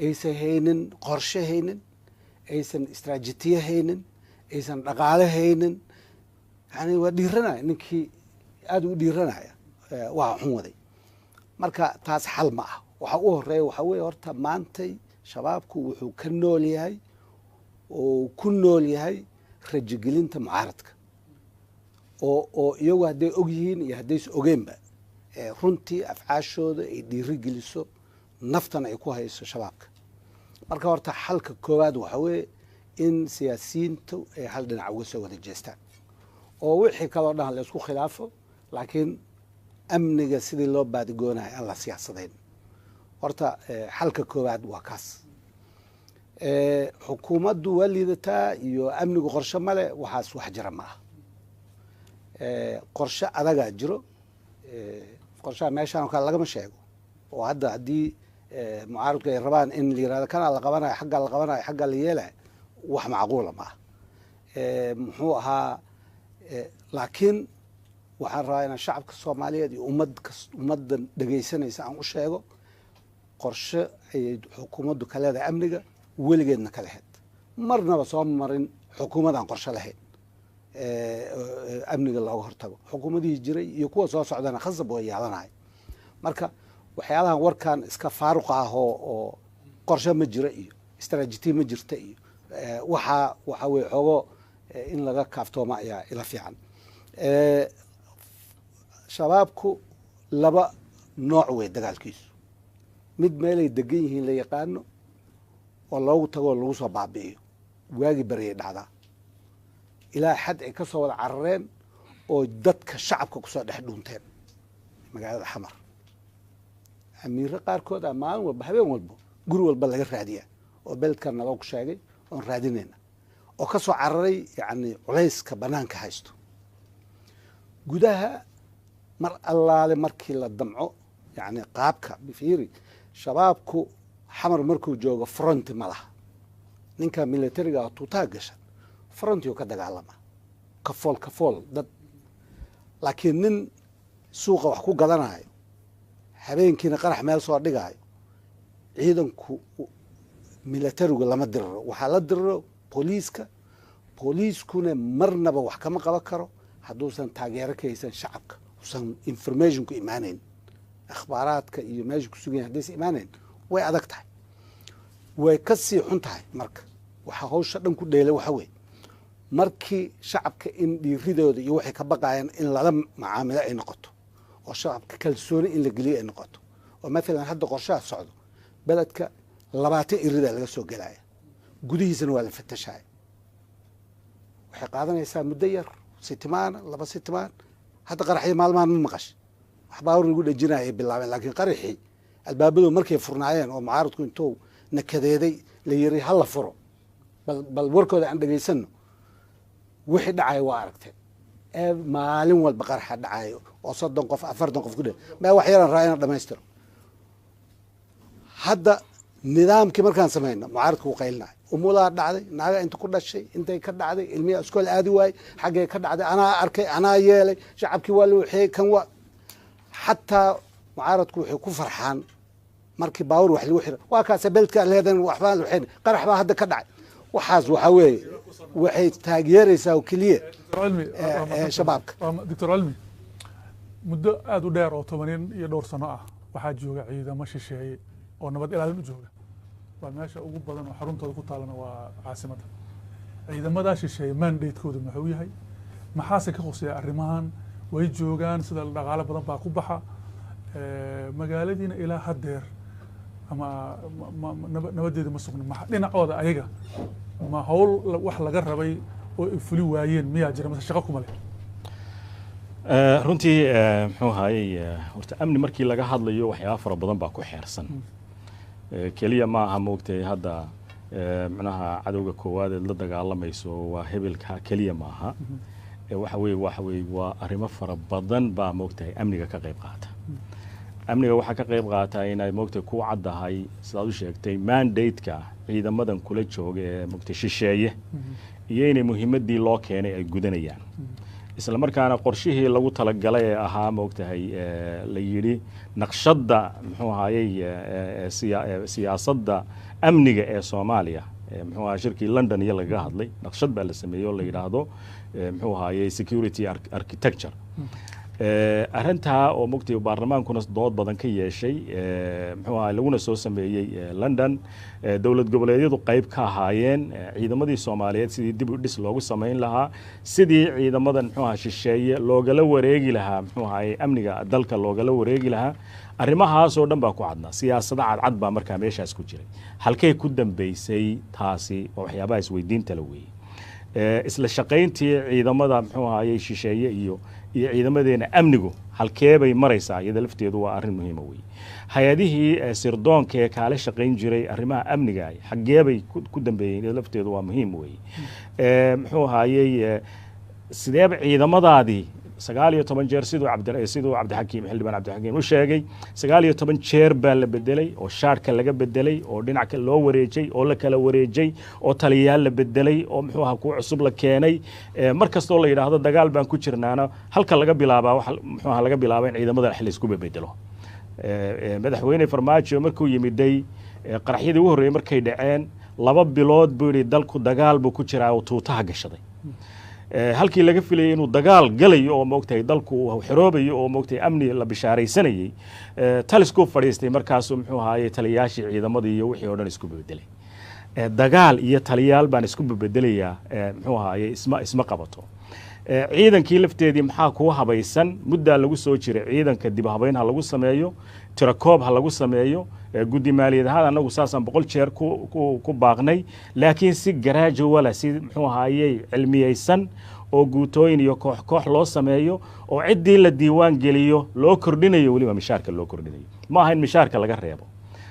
aysan haynin qorshe haynin, aysan istraatijiye haynin, aysan dhaqaale haynin, yani waa dhiiranaya ninkii, aada u dhiiranaya waa xun waday. Marka taas xal ma ah. Waxa u horeeya waxaa weeye horta maantay Shabaabku wuxuu ka nool yahay Oo ku nool yahay rajigelinta mucaaradka oo iyagu hadday og yihiin iyo haddaysa ogeenba, runtii afcaashooda ay dhiiri geliso, naftana ay ku hayso Shabaabka. Marka horta xalka koowaad waxa weeye in siyaasiyiintu ay hal dhinac uga soo wada jeestaan, oo wixii kaloo dhan la isku khilaafo, laakiin amniga sidii loo baadigoonayo aan la siyaasadayn. Horta xalka koowaad waa kaas. Xukuumaddu waa liidataa iyo amnigu qorshe male, waxaas wax jira ma aha. Qorshe adagaa jiro. Qorshaha meeshaan oo kale lagama sheego, oo hadda haddii mucaaradku ay rabaan in la yirahdo kanaa la qabanayo, xaggaa la qabanayo, xaggaa la yeelayo, wax macquula ma aha. Muxuu ahaa, laakiin waxaan rabaa inaan shacabka Soomaaliyeed iyo ummad ummaddan dhegaysanaysa aan u sheego qorshe ayay xukuumaddu ka leedahay amniga, weligeedna ka lahayd. Marnaba soo marin xukuumad aan qorshe lahayn amniga looga hortago. Xukuumadihii jiray iyo kuwa soo socdana khasab way yeelanaya. Marka waxyaalahan warkan iska faaruqa ah oo qorshe ma jiro iyo istaraatiiji ma jirta iyo waxaa weye xoogo in laga kaaftooma ayaa ila fiican. Shabaabku laba nooc wey dagaalkiisu: mid meelay degan yihiin la yaqaano oo loogu tago, lagu soo baabi'iyo, waagi baryay dhacdaa, ilaa xad ay ka soo wada carareen oo dadka shacabka kusoo dhex dhuunteen magaalada Xamar. Amiiro qaarkood a maalin walba, habeen walba, guri walba laga raadiyaa, oo beledkan naloo ku sheegay oon raadinayna, oo ka soo cararay yacni culayska banaanka haysto. Gudaha mar allaale markii la damco, yacni qaabka fiiri, Shabaabku Xamar markuu joogo front ma laha. Ninka militariga ah tuutaha gashan front-igu ka dagaalama, kafool kafool dad, laakiin nin suuqa wax ku gadanayo, habeenkiina qarax meel soo dhigaayo, ciidanku militarigu lama diriro. Waxaa la diriro booliiska. Booliiskuna marnaba wax kama qaban karo hadduusan taageero ka haysan shacabka, usan information ku imaanayn, akhbaaraadka iyo meesha ku sugan yahay haddaysan imaanayn, way adag tahay, way ka sii xun tahay. Marka waxaa hawsha dhan ku dheelay waxa weeye markii shacabka in dhiiridooda iyo waxay ka baqayaan in lala macaamilo ay noqoto, oo shacabka kalsooni in la geliyo ay noqoto, oo mathalan hadda qorshaha socdo, beledka 20 iridaa laga soo gelaya, gudihiisana waa la fatashaya. Waxay qaadanaysaa muddo yar, sitimaana, 2 sitimaan. Hadda qaraxyo maalmahan ma maqash, wax baawur lagu dhejinaya ay bilaabeen, laakiin qaraxii albaabadu markay furnaayeen oo mucaaradku intuu nakadeeday la yiri ha la furo, bal warkooda aan dhegaysano, wixii dhacaya waa aragteen. Ee maalin walba qaraxa dhacayo oo 30 qof, 40 qof ku dhe ma wax yaraan raa inaan dhamaystiro. Hadda nidaamkii markaan samayno, mucaaradku wuu qaylinayo: umulaa dhacday, naaga inta ku dhashay, intay ka dhacday, ilmihi iskool aadi waayey, xaggay ka dhacday, anaa arkay, anaa yeelay, shacabkii waa la waxeeyey. Kan waa xataa mucaaradku waxay ku farxaan markii baawur wax lagu xira: waa kaase beledka aan leedahay, waxbaan waxayn, qarax baa hadda ka dhacay. Waxaas waxaa weeye waxay taageeraysaa oo keliya Dr. Cilmi, Shabaabka. Doctor Cilmi, muddo aada u dheer oo tobanin iyo dhowr sano ah waxaa jooga ciidamo shisheeye oo nabad ilaalin u jooga. Waa meesha ugu badan oo xaruntooda ku taalana waa caasimadda. Ciidamadaa shisheeye mandate-koodu muxuu yahay? Maxaase ka khuseeya arrimahan? Way joogaan, sida dhaqaale badan baa ku baxa. Magaaladiina ilaa haddeer ama nabadeeda ma sugna. Dhinacooda ayaga ma hawl wax laga rabay oo ay fuli waayeen miyaa jira, mase shaqo kuma leh? Runtii muxuu ahaayey, horta amni markii laga hadlayo waxyaaba fara badan baa ku xeersan. Keliya ma aha, moogtay, hadda macnaha cadowga koowaad eed la dagaalamayso waa hebelka keliya ma aha. Waxa weeye waa arrimo fara badan baa, moogtahay, amniga ka qayb qaata. Amniga waxaa ka qayb qaata inay, moogtahay, ku caddahay sidaad u sheegtay mandate-ka ciidamadan kula jooga ee, moogtay, shisheeye, iyo inay muhiimaddii loo keenay ay gudanayaan, isla markaana qorshihii lagu talagalay ee ahaa, moogtahay, la yidhi naqshadda muxuu ahaayey siyaasadda amniga ee Soomaaliya, muxuu ahaa shirkii London iyo lagaga hadlay, naqshad baa la sameeyey oo la yidhaahdo muxuu ahaayey security architecture. Arrintaa oo mogtay baarlamaankuna dood badan ka yeeshay, muxuu ahay, laguna soo sameeyey London, dowlad goboleedyadu qayb ka ahaayeen, ciidamadii Soomaaliyeed sidii dib u dhis loogu samayn lahaa, sidii ciidamadan muxuu ahaa shisheeye loogala wareegi lahaa, muxuu ahay amniga dalka loogala wareegi lahaa, arrimahaasoo dhan baa ku cadnaa. Siyaasado cadcad baa markaa meeshaas ku jiray. Halkay ku dambeysay taasi waa waxyaabaha isweydiinta la weeyey. Isla shaqayntii ciidamada muxuu ahayey shisheeye iyo ciidamadeena amnigu halkee bay maraysaa? Iyada lafteedu waa arrin muhiima weeye. Hay-adihii sirdoonka ee kaala shaqayn jiray arrimaha amniga xaggee bay ku dambeeyeen? Iyada lafteedu waa muhiim weeye. Muxuu ahayey, sideeba ciidamadaadii 19 jeer, siduu siduu Cabdixakiim, xildhibaan Cabdixakiim u sheegay, 19 jeer baa la bedelay oo shaarka laga bedelay oo dhinac loo wareejay oo la kala wareejay oo taliyayaal la bedelay oo muxuu ahaa kuwa cusub la keenay. Mar kastoo la yidhaahdo dagaal baan ku jirnaana, halka laga bilaabaa waxa muxuu ahaa laga bilaaba in ciidamada la isku bedelo. Madaxweyne Farmaajo markuu yimiday, qaraxyadii ugu horreeyey markay dhaceen, 2 bilood buu yidhi dalku dagaal buu ku jiraa oo tuutaha gashaday. Halkii laga filayay inuu dagaal galayo oo moogtahay dalku uu xoroobayo oo moogtahay amni la bishaaraysanayey, taliskuu fadhiistay, markaasuu muxuu ahaayey taliyayaashii ciidamadii iyo wixii oo dhan isku bedelay. Dagaal iyo taliyaal baan isku bedelayaa, muxuu ahaayey isma qabato. Ciidankii lafteedii maxaa kuu habaysan? Muddaa lagu soo jiray ciidanka dib habayn ha lagu sameeyo, tirakoob ha lagu sameeyo, guddi maaliyad ahaan annagu saasaan 100 jeer ku baaqnay, laakiin si graduala, si muxuu ahaayey cilmiyeysan oo guutooyin iyo koox koox loo sameeyo oo ciddii la diiwaan geliyo loo kordhinayo, weliba mishaarka loo kordhinayo, ma aha in mishaarka laga reebo.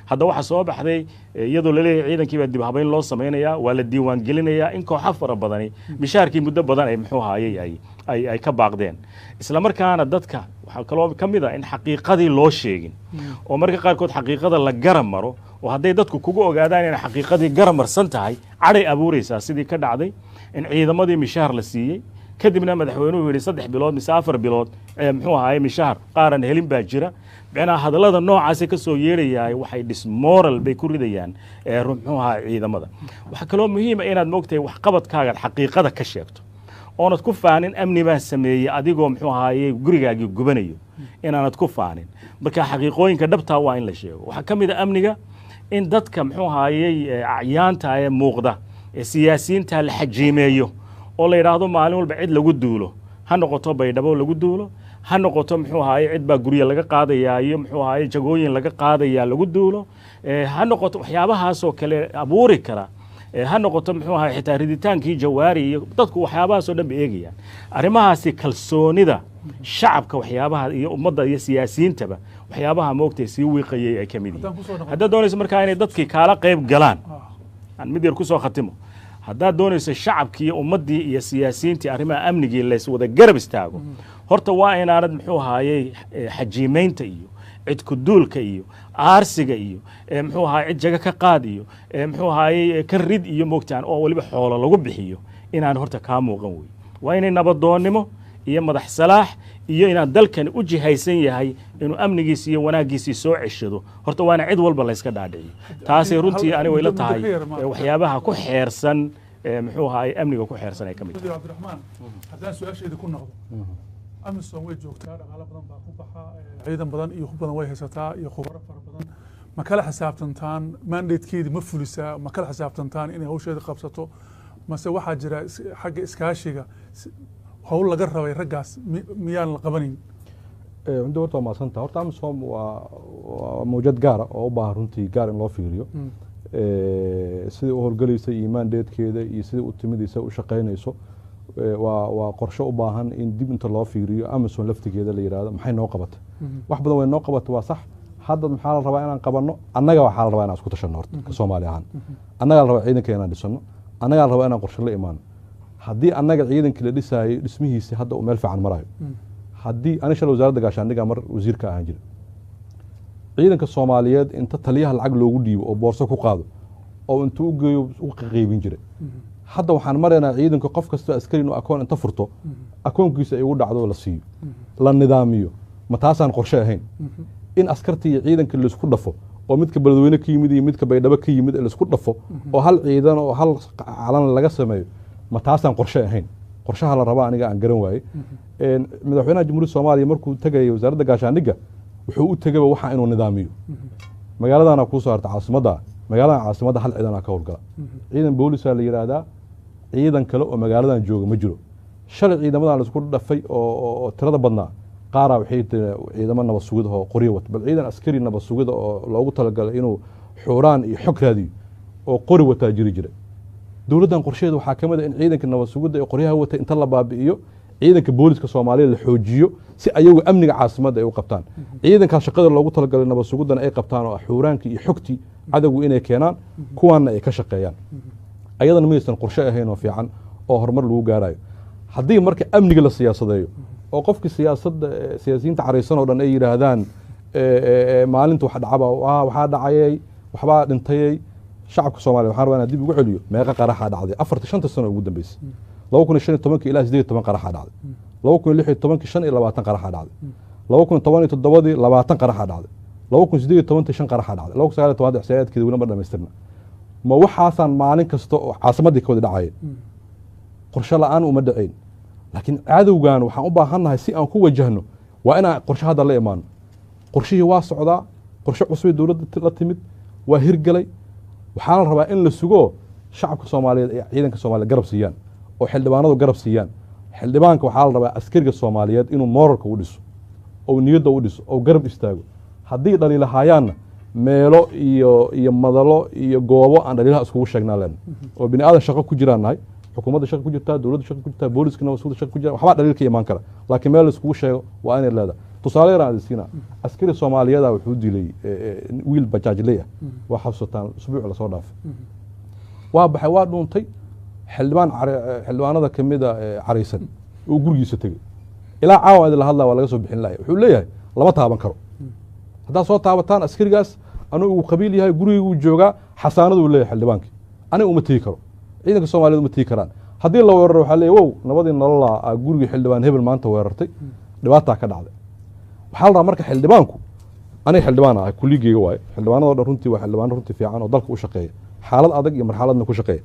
Hadda waxaa soo baxday iyadoo laleeyahay ciidankii baa dib habayn loo samaynayaa, waa la diiwaan gelinayaa, in kooxo fara badani mishaarkii muddo badan ay muxuu ahaayey ay ka baaqdeen. Isla markaana dadka waxaa kaloo ka mid ah in xaqiiqadii loo sheegin oo marka qaarkood xaqiiqada la garab maro, oo hadday dadku kugu ogaadaan inay xaqiiqadii garab marsan tahay, cadhay abuureysaa, sidii ka dhacday in ciidamadii mishaar la siiyey, kadibna madaxweynuhu yidhi 3 bilood mise 4 bilood muxuu ahaayey mishaar qaaran helin baa jira. Micnaha hadallada noocaasi ka soo yeerayaay waxay dismoral bay ku ridayaan muxuu ahaa ciidamada. Waxaa kaloo muhiima inaad moogtahay waxqabadkaagaad xaqiiqada ka sheegto oonad ku faanin amni baan sameeyey adigoo muxuu ahaayey gurigaagii gubanayo, inaanad ku faanin. Marka xaqiiqooyinka dhabtaa waa in la sheego. Waxaa ka mid a amniga in dadka muxuu ahaayey acyaanta ee muuqda ee siyaasiyiinta la xajiimeeyo oo la yidhaahdo maalin walba cid lagu duulo, ha noqoto Baydhabo lagu duulo, ha noqoto muxuu ahaayey cid baa guryo laga qaadayaa iyo muxuu ahaayey jagooyin laga qaadayaa lagu duulo, ha noqoto waxyaabahaasoo kale abuuri kara, ha noqoto muxuu ahaay xitaa riditaankii Jawaari iyo dadku waxyaabahaasoo dhan ba eegayaan. Arrimahaasi kalsoonida shacabka waxyaabaha iyo ummadda iyo siyaasiyiintaba waxyaabaha moogtay sii wiiqayay ay ka mid yihiin. Haddaad doonayso markaa inay dadkii kaala qayb galaan, aan mid yar kusoo khatimo, haddaad doonayso shacabkii iyo ummaddii iyo siyaasiyiintii arrimaha amnigii lays wada garab istaago, horta waa inaanad muxuu ahaayey xajiimeynta iyo cidkuduulka iyo aarsiga iyo muxuu ahaay cid jago ka qaad iyo muxuu ahaayey ka rid iyo moogtaan oo weliba xoolo lagu bixiyo inaan horta kaa muuqan wey. Waa inay nabadoonnimo iyo madax salaax iyo inaan dalkani u jihaysan yahay inuu amnigiisi iyo wanaaggiisii soo ceshado, horta waana cid walba layska dhaadhiciyo. Taasay runtii ani way la tahay waxyaabaha ku xeersan muxuu ahaay amniga ku xeersan ay ka mid tahay. Cabdiraxmaan, haddaan su-aasheeda ku noqdo, AMISOM way joogtaa, dhaqaalo badan baa ku baxa, ciidan badan iyo hub badan way haysataa iyo khubaro fara badan. Ma kala xisaabtantaan mandatekeedii ma fulisaa? Ma kala xisaabtantaan inay hawsheeda qabsato? Mase waxaa jira xagga iskaashiga hawl laga rabay raggaas miyaan la qabanayn? Runtii horta waa mahadsantaha. Horta AMISOM waa mawjad gaara oo u baahan runtii gaar in loo fiiriyo, sidai u howlgalaysay iyo mandatekeeda iyo sidai u timidaysa u shaqaynayso. Waa qorshe u baahan in dib inta loo fiiriyo AMISOM laftigeeda la yidhahdo maxay noo qabatay. Wax badan way noo qabatay, waa sax. Hadda maxaa la rabaa inaan qabanno annaga? Waxaa la rabaa inaan isku tashanno horta ka Soomaali ahaan. Annagaa la rabaa ciidanka inaan dhisano, annagaa la rabaa inaan qorshe la imaano. Haddii annaga ciidankii la dhisaayay dhismihiisi hadda uu meel fiican marayo, haddii ani shalay wasaaradda gaashaandhiga mar wasiirka ahaan jira, ciidanka Soomaaliyeed inta taliyaha lacag loogu dhiibo oo boorso ku qaado oo intuu u geeyo u qaybin jiray, hadda waxaan maraynaa ciidanka qof kastoo askari inuu akoon inta furto akoonkiisa ay ugu dhacdo, la siiyo, la nidaamiyo. Ma taasaan qorshe ahayn in askarta iyo ciidanka laisku dhafo oo midka Beledweyne ka yimid iyo midka Baydhabo ka yimid laisku dhafo oo hal ciidan oo hal calan laga sameeyo? Ma taasaan qorshe ahayn? Qorshaha la rabaa aniga aan garan waayey. Madaxweynaha Jamhuuriyadda Soomaaliya markuu tegayay wasaaradda gaashaandhigga, wuxuu u tegayba waxa inuu nidaamiyo. Magaaladana kuu soo harta caasimadda, magaaladan caasimadda hal ciidanaa ka howlgala, ciidan boolisaa la yidhaahdaa. Ciidan kale oo magaaladan jooga ma jiro. Shalay ciidamadan laisku dhafay oo tirada badnaa, qaaraa waxay tiri ciidamo nabad sugid oo qoryo wata. Bal ciidan askari nabad sugida oo loogu talagalay inuu xuuraan iyo xog raadiyo oo qori wataa jiri jiray? Dowladdan qorsheheeda waxaa ka mid ah in ciidanka nabad sugidda ee qoryaha watay inta la baabi'iyo, ciidanka booliska Soomaaliya la xoojiyo, si ayagu amniga caasimadda ay u qabtaan. Ciidankaas shaqada loogu talagalay nabad sugiddana ay qabtaan, oo ah xuuraankii iyo xogtii cadowgu inay keenaan, kuwaanna ay ka shaqeeyaan. Ayadana maysan qorshe ahayn oo fiican oo horumar lagu gaarayo? Haddii marka amniga la siyaasadeeyo oo qofkii siyaasadda, siyaasiyiinta caraysan oo dhan ay yidhaahdaan maalinta wax dhacaba waxaa dhacayay, waxbaa dhintayay, shacabka Soomaaliya waxaan rabaa inaan dib ugu celiyo: meeqa qaraxaa dhacday 4-ta 5-ta sano ugu dambeysay? 2015-kii ilaa 18 qaraxaa dhacday. 2016-kii 25 qaraxaa dhacday. 2017-dii 20 qaraxaa dhacday. 2018-tii 5 qaraxaa dhacday. 2019 ixsaayaadkeeda weli ma dhamaystirna. Ma waxaasaan maalin kasta oo caasimaddii ka wada dhacayeen? Qorshe la-aan uma dhacayn. Laakiin cadowgan waxaan u baahannahay si aan ku wajahno waa inaan qorshe hadda la imaano. Qorshihii waa socdaa, qorshe cusubay dowladda la timid, waa hirgelay. Waxaana la rabaa in la sugo shacabka Soomaaliyeed ay ciidanka Soomaaliyeed garab siiyaan oo xildhibaanadu garab siiyaan. Xildhibaanka waxaa la rabaa askariga Soomaaliyeed inuu mooralka u dhiso oo niyadda u dhiso oo garab istaago. Haddii dhaliilahaayaanna, meelo iyo madalo iyo goobo aan dhaliilaha iskugu sheegnaa leen oo bini aadan shaqo ku jiraan nahay. Xukuumadda shaqa ku jirtaa, dowladda shaqa ku jirtaa, booliska nabad sugidda shaqa ku jira, waxbaa dhaliil ka imaan kara, laakiin meel la iskugu sheego waa inay leedahay. Tusaale yaraan idin siinaa: askari Soomaaliyeeda wuxuu dilay wiil bajaajley ah, waa xasuusataan, usbuuc lasoo dhaafay. Waa baxay, waa dhuuntay. Xildhibaan xildhibaanada kamida caraysan oo gurigiisa tegey. Ilaa caawa idin la hadlaa waa laga soo bixin lahay. Wuxuu leeyahay lama taaban karo, haddaad soo taabataan askarigaas anuu uu qabiil yahay, guriguu joogaa, xasaanaduu leeyahay xildhibaankii, aniga uma tegi karo, ciidanka Soomaaliyed uma tegi karaan. Haddii la weeraro waxaa leeyahy wow, nabadii nololaa aa gurigii xildhibaan hebel maanta weerartay, dhibaataa ka dhacday. Waxaa la rabaa marka xildhibaanku, aniga xildhibaan ahay, kulligeyga waaye, xildhibaanado dhan runtii waa xildhibaano runtii fiican oo dalka u shaqeeya, xaalad adag iyo marxaladna ku shaqeeya.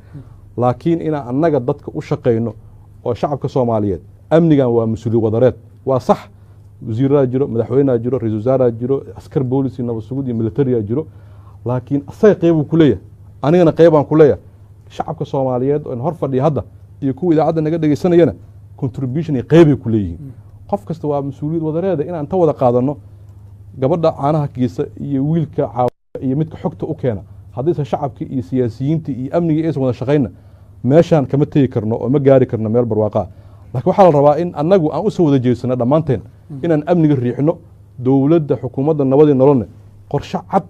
Laakiin inaan annaga dadka u shaqeyno oo shacabka Soomaaliyeed, amnigan waa mas-uuliyad wadareed. Waa sax, wasiiraa jiro, madaxweynea jiro, ra-isul wasaaraa jiro, askar boolis iyo nabad sugid iyo militariyaa jiro, laakiin asaga qeybuu ku leeyahay, anigana qeybaan ku leeyahay. Shacabka Soomaaliyeed oo hor fadhiya hadda iyo kuwa idaacadda naga dhegeysanayana contribution iyo qeybay ku leeyihiin. Qof kasta waa mas-uuliyad wadareeda inaan ta wada qaadano. Gabadha caanaha geysa iyo wiilka caawiya iyo midka xogta u keena, haddaysan shacabkii iyo siyaasiyiintii iyo amnigii aysan wada shaqayna, meeshaan kama tegi karno oo ma gaari karno meel barwaaqaa. Laakiin waxaa la rabaa in annagu aan usoo wada jeesano dhammaanteen inaan amniga riixno. Dowladda, xukuumadda nabadii nololne, qorshe cad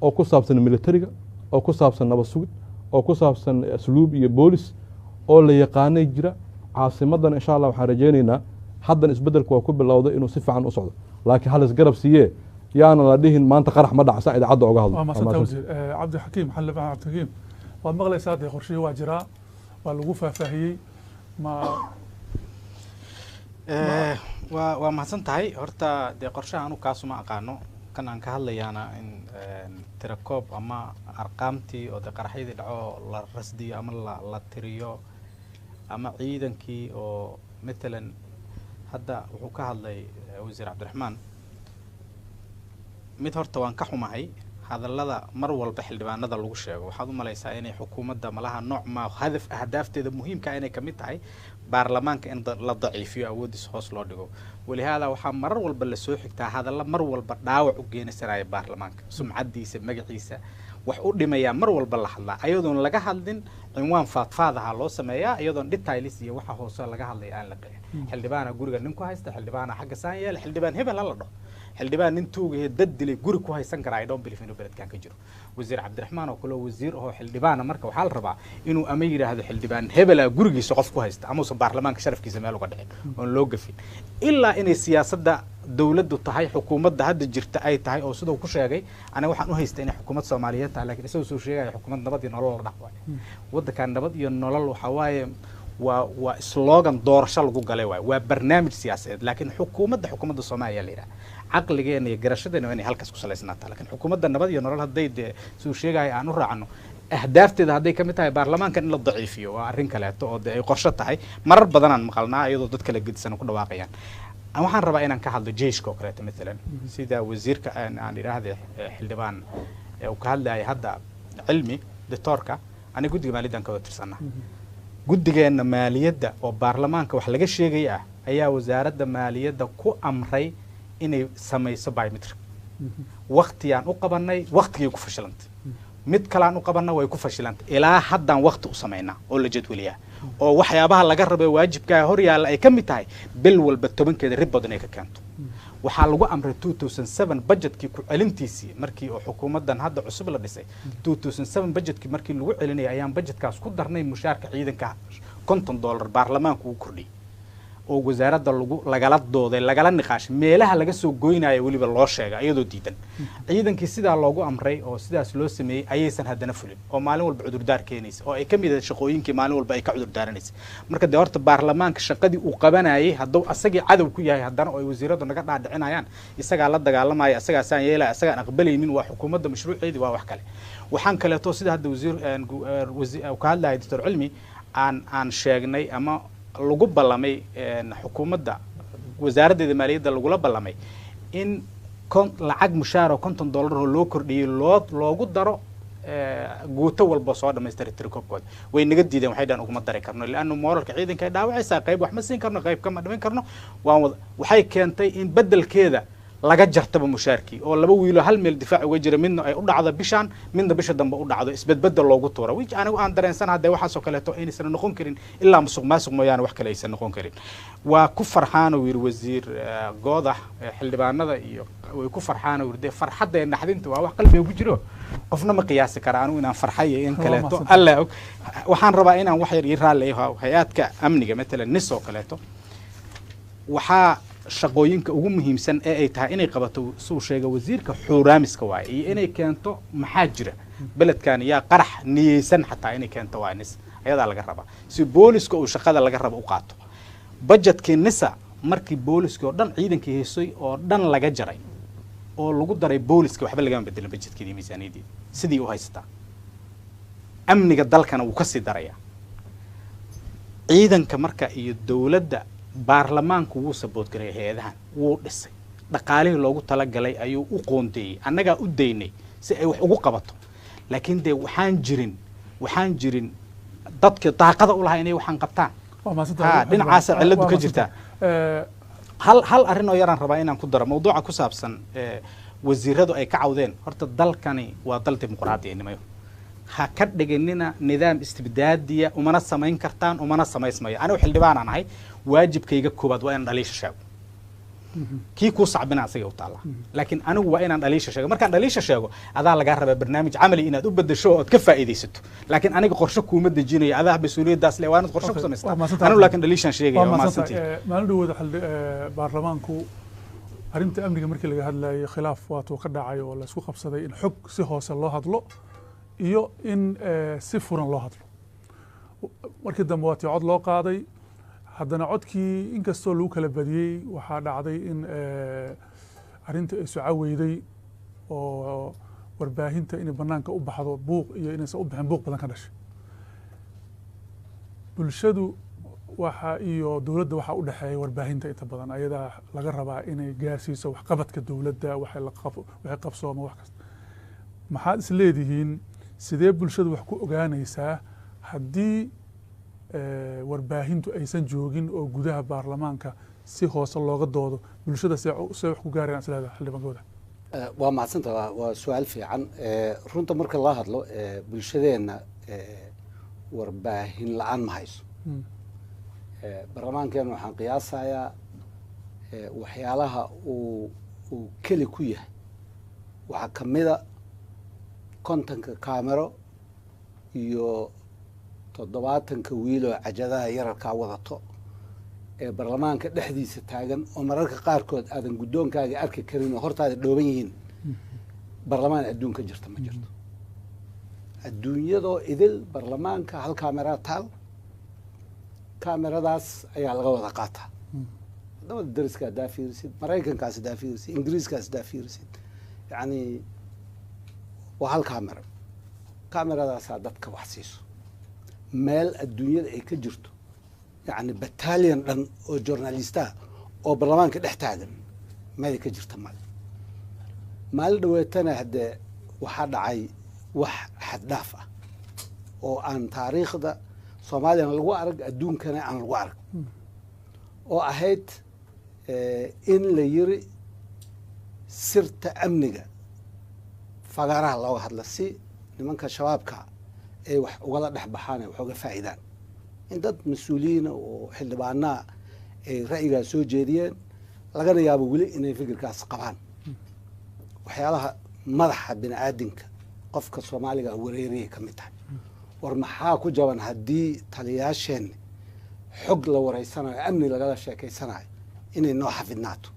oo ku saabsan militariga, oo ku saabsan nabad sugid, oo ku saabsan asluub iyo boolis oo la yaqaanay jira. Caasimadan insha Allah waxaan rajaynaynaa haddan isbeddelku waa ku bilowday inuu si fiican u socdo, laakiin hal isgarab siiyee, yaana la dhihin maanta qarax ma dhaca saan idaacadda oga hadlo. Waa mahadsantahay wasiir. Cabdixakiim, xildhibaan Cabdixakiim, waad maqlaysaa dee, qorshihii waa jiraa, waa lagu faahfaahiyey ma? Waa mahadsan tahay. Horta dee qorshaha anu kaasuma aqaano. Kan aan ka hadlayaana in tirakoob ama arqaamtii oo dee qaraxyadii dhaco la rasdiyo ama la tiriyo, ama ciidankii oo matalan hadda wuxuu ka hadlay wasiir Cabdiraxmaan. Mid horta waan ka xumahay hadallada mar walba xildhibaanada lagu sheego. Waxaad u malaysaa inay xukuumadda malaha nooc maa hadaf ahdaafteeda muhiimka inay kamid tahay baarlamaanka in la daciifiyo, awooddiisa hoos loo dhigo. Walihaada waxaa marar walba lasoo xigtaa hadalla mar walba dhaawac u geenaysanaya baarlamaanka, sumcaddiisa, magaciisa wax u dhimayaa mar walba la hadlaa, ayadoon laga hadlin. Cinwaan faadfaadaha loo sameeyaa iyadoon details iyo waxa hoose laga hadlaya aan la qeexin. Xildhibaana guriga nin ku haysta, xildhibaana xagga saan yeele, xildhibaan hebel hala dhaho, xildhibaan nin tuugahe dad dilay guri ku haysan karaa, I don't believe inuu beledkan ka jiro. Wasiir Cabdiraxmaan oo kale oo wasiir oo xildhibaana, marka waxaa la rabaa inuu ama yidhaahdo xildhibaan hebelaa gurigiisa qof ku haysta, ama uusan baarlamaanka sharafkiisa meel uga dhicin oon loo gafin, ilaa inay siyaasadda dowladdu tahay, xukuumadda hadda jirta ay tahay oo siduu ku sheegay. Aniga waxaan u haysta inay xukuumad Soomaaliyeed tahay, laakiin isagoo soo sheegaya xukuumad nabad iyo nolol la dhax waaye. Waddankan nabad iyo nolol waxaa waaye waa slogan doorasho lagu galay waay, waa barnaamij siyaasadeed. Laakiin xukuumadda Soomaaliya la yidhaha, caqligeena iyo garashadeena waa inay halkaas ku salaysnaataa. Laakiin xukuumadda nabad iyo nolol hadday dee siduu sheegaya aan u raacno Ahdaafteeda hadday ka mid tahay baarlamaankan in la daciifiyo, waa arrin kaleeto oo dee ay qorsho tahay. Marar badanaan maqalnaa iyadoo dad kala gedisan ku dhawaaqayaan. Waxaan rabaa inaan ka hadlo jeyshka oo kaleeto, maalan sida wasiirka aan idhaahde xildhibaan uu ka hadlayay hadda, Cilmi doctoorka. Aniga guddiga maaliyaddan ka wada tirsanaa. Guddigeenna maaliyadda oo baarlamaanka wax laga sheegaya ah ayaa wasaaradda maaliyadda ku amray inay samayso biometric. Waktiyaan u qabanay, waktigay ku fashilantay. Mid kalaan u qabanna, way ku fashilantay. Ilaa haddaan wakti u samaynaa oo la jadwaliyaa oo waxyaabaha laga rabay waajibkaa hor yaalla ay ka mid tahay bil walba 10-keeda report inay ka keento. Waxaa lagu amray 2007 budgetkii ku celintiisii, markii oo xukuumaddan hadda cusub la dhisay, 2007 budgetkii markii lagu celinayay ayaan budgetkaas ku darnay mushaarka ciidanka $50 baarlamaanku uu kordhiyey oo wasaaradda lagu lagala dooday, lagala niqaashay, meelaha laga soo goynayo weliba loo sheegay, iyadoo diidan. Ciidankii sidaa loogu amray oo sidaas loo sameeyey ayaysan haddana fulin oo maalin walba cudurdaar keenaysa oo ay ka mid ahayd shaqooyinkii maalin walba ay ka cudurdaaranaysa. Marka dee horta baarlamaanka shaqadii uu qabanayay hadduu asagii cadow ku yahay, haddana oo ay wasiiradu naga dhaadhicinayaan isagaa la dagaalamaya, isagaasaan yeelaya, isagaan aqbalaynin, waa xukuumadda mashruuceedii, waa wax kale. Waxaan kaleeto sida hadda wasiir ka hadlaya Doctor Cilmi aan sheegnay ama lagu ballamay xukuumadda wasaaraddeeda maaliyadda lagula ballamay in lacag mushaar oo $50 oo loo kordhiyey loogu daro guuto walba soo dhamaystira tirakoobkooda. Way naga diideen, waxay dhahan uguma dari karno liannu moralka ciidanka ay dhaawacaysaa, qayb wax ma siin karno, qayb kama dhiman karno. Waan wada waxay keentay in beddelkeeda laga jartaba mushaarkii oo laba wiilo hal meel difaac uga jira, midna ay u dhacdo bishaan, midna bisha dambe u dhacdo, isbedbedel loogu tuura, which anigu aan dareensan hadee waxaasoo kaleeto inaysan noqon karin ilaa musuq maasuq mooyaane wax kale aysan noqon karin. Waa ku farxaan uu yidhi wasiir Goodax, xildhibaanada iyo way ku farxaan uu yidhi. Dee farxadda ee naxdinta waa wax qalbiga ku jiro, qofna ma qiyaasi kara anigu inaan farxay iyo in kaleeto, Alla og. Waxaan rabaa inaan wax yar ii raalli hay-aadka amniga, matalan NISA oo kaleeto. Waxaa shaqooyinka ugu muhiimsan ee ay tahay inay qabato, suu sheega wasiirka, xuuraamiska waaye iyo inay keento maxaa jira beledkan, yaa qarax niyeysan xataa inay keento. Waa NISA ayadaa laga rabaa si booliska uu shaqada laga rabo u qaato. Budgetkii NISA markii booliskii oo dhan ciidankii haysay oo dhan laga jaray oo lagu daray booliska, waxba lagama bedelin budgetkeedii, miisaaniyadeedi sidii u haysataa. Amniga dalkana wuu kasii darayaa. Ciidanka marka iyo dowladda baarlamaanku wuu support garay, hay-adahan wuu dhisay, dhaqaalihii loogu talagalay ayuu u qoondeeyey, annagaa u daynay si ay wax ugu qabato. Laakiin dee waxaan jirin dadka daaqada u lahaa inay waxaan qabtaan. Ha, dhinacaasa cilladu ka jirtaa. Hal arrin oo yaraan rabaa inaan ku daro mawduuca ku saabsan wasiiradu ay ka cawdeen. Horta dalkani waa dal dimuqraadiya, nimayo ha ka dhiginina nidaam istibdaadiya. Umana samayn kartaan, umana samaysmayo. Anigu xildhibaanaan ahay, waajibkayga koowaad waa inaan dhaliisha sheego. Kii kuu sacbina asaga u taallaa, laakiin anigu waa inaan dhaliisha sheego. Markaan dhaliisha sheego, adaa lagaa rabaa barnaamij camali inaad u bedesho oo aad ka faa'iidaysato. Laakiin aniga qorshe kuuma dejinayo, adaa mas-uuliyaddaas le, waa inaad qorshe ku samaystaa. Anigu laakiin dhaliishaan sheegaya. Waa mahadsantihin. Maalin dhawooda baarlamaanku arrinta amniga markii laga hadlayay khilaaf waatuu ka dhacay oo laisku qabsaday in xog si hoose loo hadlo iyo in si furan loo hadlo. Markii dambe waa tii cod loo qaaday. Haddana codkii inkastoo lagu kala badiyey, waxaa dhacday in arrinta ay soco weyday oo warbaahinta inay banaanka u baxdo buuq iyo inaysan u bixin buuq badan ka dhashay. Bulshadu waxa iyo dowladda waxaa u dhexeeya warbaahinta. Inta badan ayadaa laga rabaa inay gaarsiiso waxqabadka dowladda, waxay la qab waxay qabsooma, wax kasta. Maxaad is leedihiin, sidee bulshadu wax ku ogaanaysaa haddii warbaahintu aysan joogin oo gudaha baarlamaanka si hoose looga doodo? Bulshada see wax ku gaarayaan is leedahay, xildhibaankooda? Waa mahadsanta, waa su-aal fiican. Runta marka loo hadlo, bulshadeenna warbaahin la-aan ma hayso. Baarlamaankeena waxaan qiyaasayaa waxyaalaha uu keli ku yahay waxaa kamida 50-ka kaamero iyo 70-ka wiil oo cajadaha yararkaa wadato ee baarlamaanka dhexdiisa taagan oo mararka qaarkood aadan guddoonkaaga arki karin oo hortaada dhooban yihiin. Baarlamaan adduunka jirta ma jirto. Adduunyadoo idil baarlamaanka hal kaamera taal, kaameradaas ayaa laga wada qaataa. Wadamada dariska haddaa fiirisid, Maraykankaas haddaa fiirisid, Ingiriiskaas haddaa fiirisid, yacni waa hal kaamera. Kameradaasaa dadka wax siiso. Meel adduunyada ay ka jirto, yacni battalion dhan oo journalistaha oo baarlamaanka dhex taagan, meel ay ka jirta male. Maalin dhaweetana haddee waxaa dhacay wax xaddhaaf ah oo aan taariikhda Soomaaliyana lagu arag, adduunkana aan lagu arag, oo ahayd in la yiri sirta amniga fagaaraha looga hadla si nimanka Shabaabka ay wax ugala dhex baxaan, ay wax uga faa'iidaan, in dad mas-uuliyiina oo xildhibaanaa ay ra'yigaas soo jeediyeen, lagana yaabo weli inay fikirkaas qabaan. Waxyaalaha madaxa bini aadinka qofka Soomaaliga wareeriyay ka mid tahay. War maxaa ku jaban haddii taliyaasheenni xog la wareysanayo, amni lagala sheekeysanayo, inay noo xafidnaato?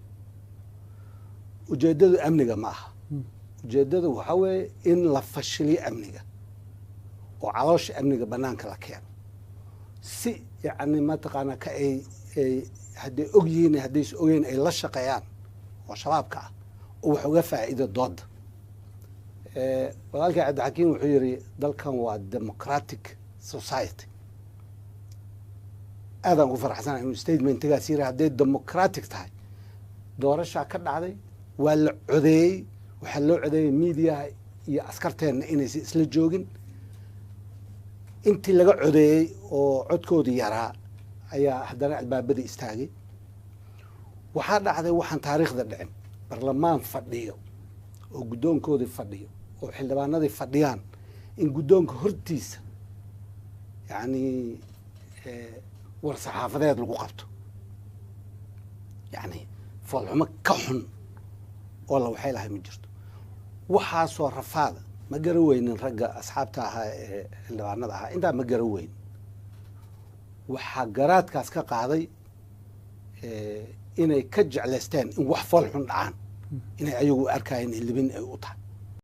Ujeeddadu amniga ma aha. Ujeeddadu waxaa weeye in la fashiliyo amniga oo caloosha amniga banaanka la keeno, si yacni mataqaanaa ka ay hadday og yihiin, haddaysa ogeyn, ay la shaqeeyaan oo Shabaabka ah oo wax uga faa'iido dooda. Walaalkay Cabdixakiim wuxuu yidhi dalkan waa democratic society. Aadaan ugu faraxsanahay inuu statementgaas yiri. Hadday democratic tahay, doorashaa ka dhacday, waa la codeeyey. Waxaa loo codeeyey miidiyaha iyo askarteenna inaysan isla joogin. Intii laga codeeyey oo codkoodu yaraa ayaa haddana albaabadii istaagay. Waxaa dhacday waxaan taariikhda dhicin: barlamaan fadhiyo oo guddoonkoodii fadhiyo oo xildhibaanadii fadhiyaan, in guddoonka hortiisa yacni war saxaafadeed lagu qabto. Yacni foolxumo ka xun oo la waxay lahay ma jirto. Waxaasoo rafaada ma gara weynin ragga asxaabta ahaa ee xildhibaanada ahaa, intaa ma gara weynin. Waxaa garaadkaas ka qaaday inay ka jeclaysteen in wax fool xun dhacaan, inay ayagu arkayeen in libin ay u tahay.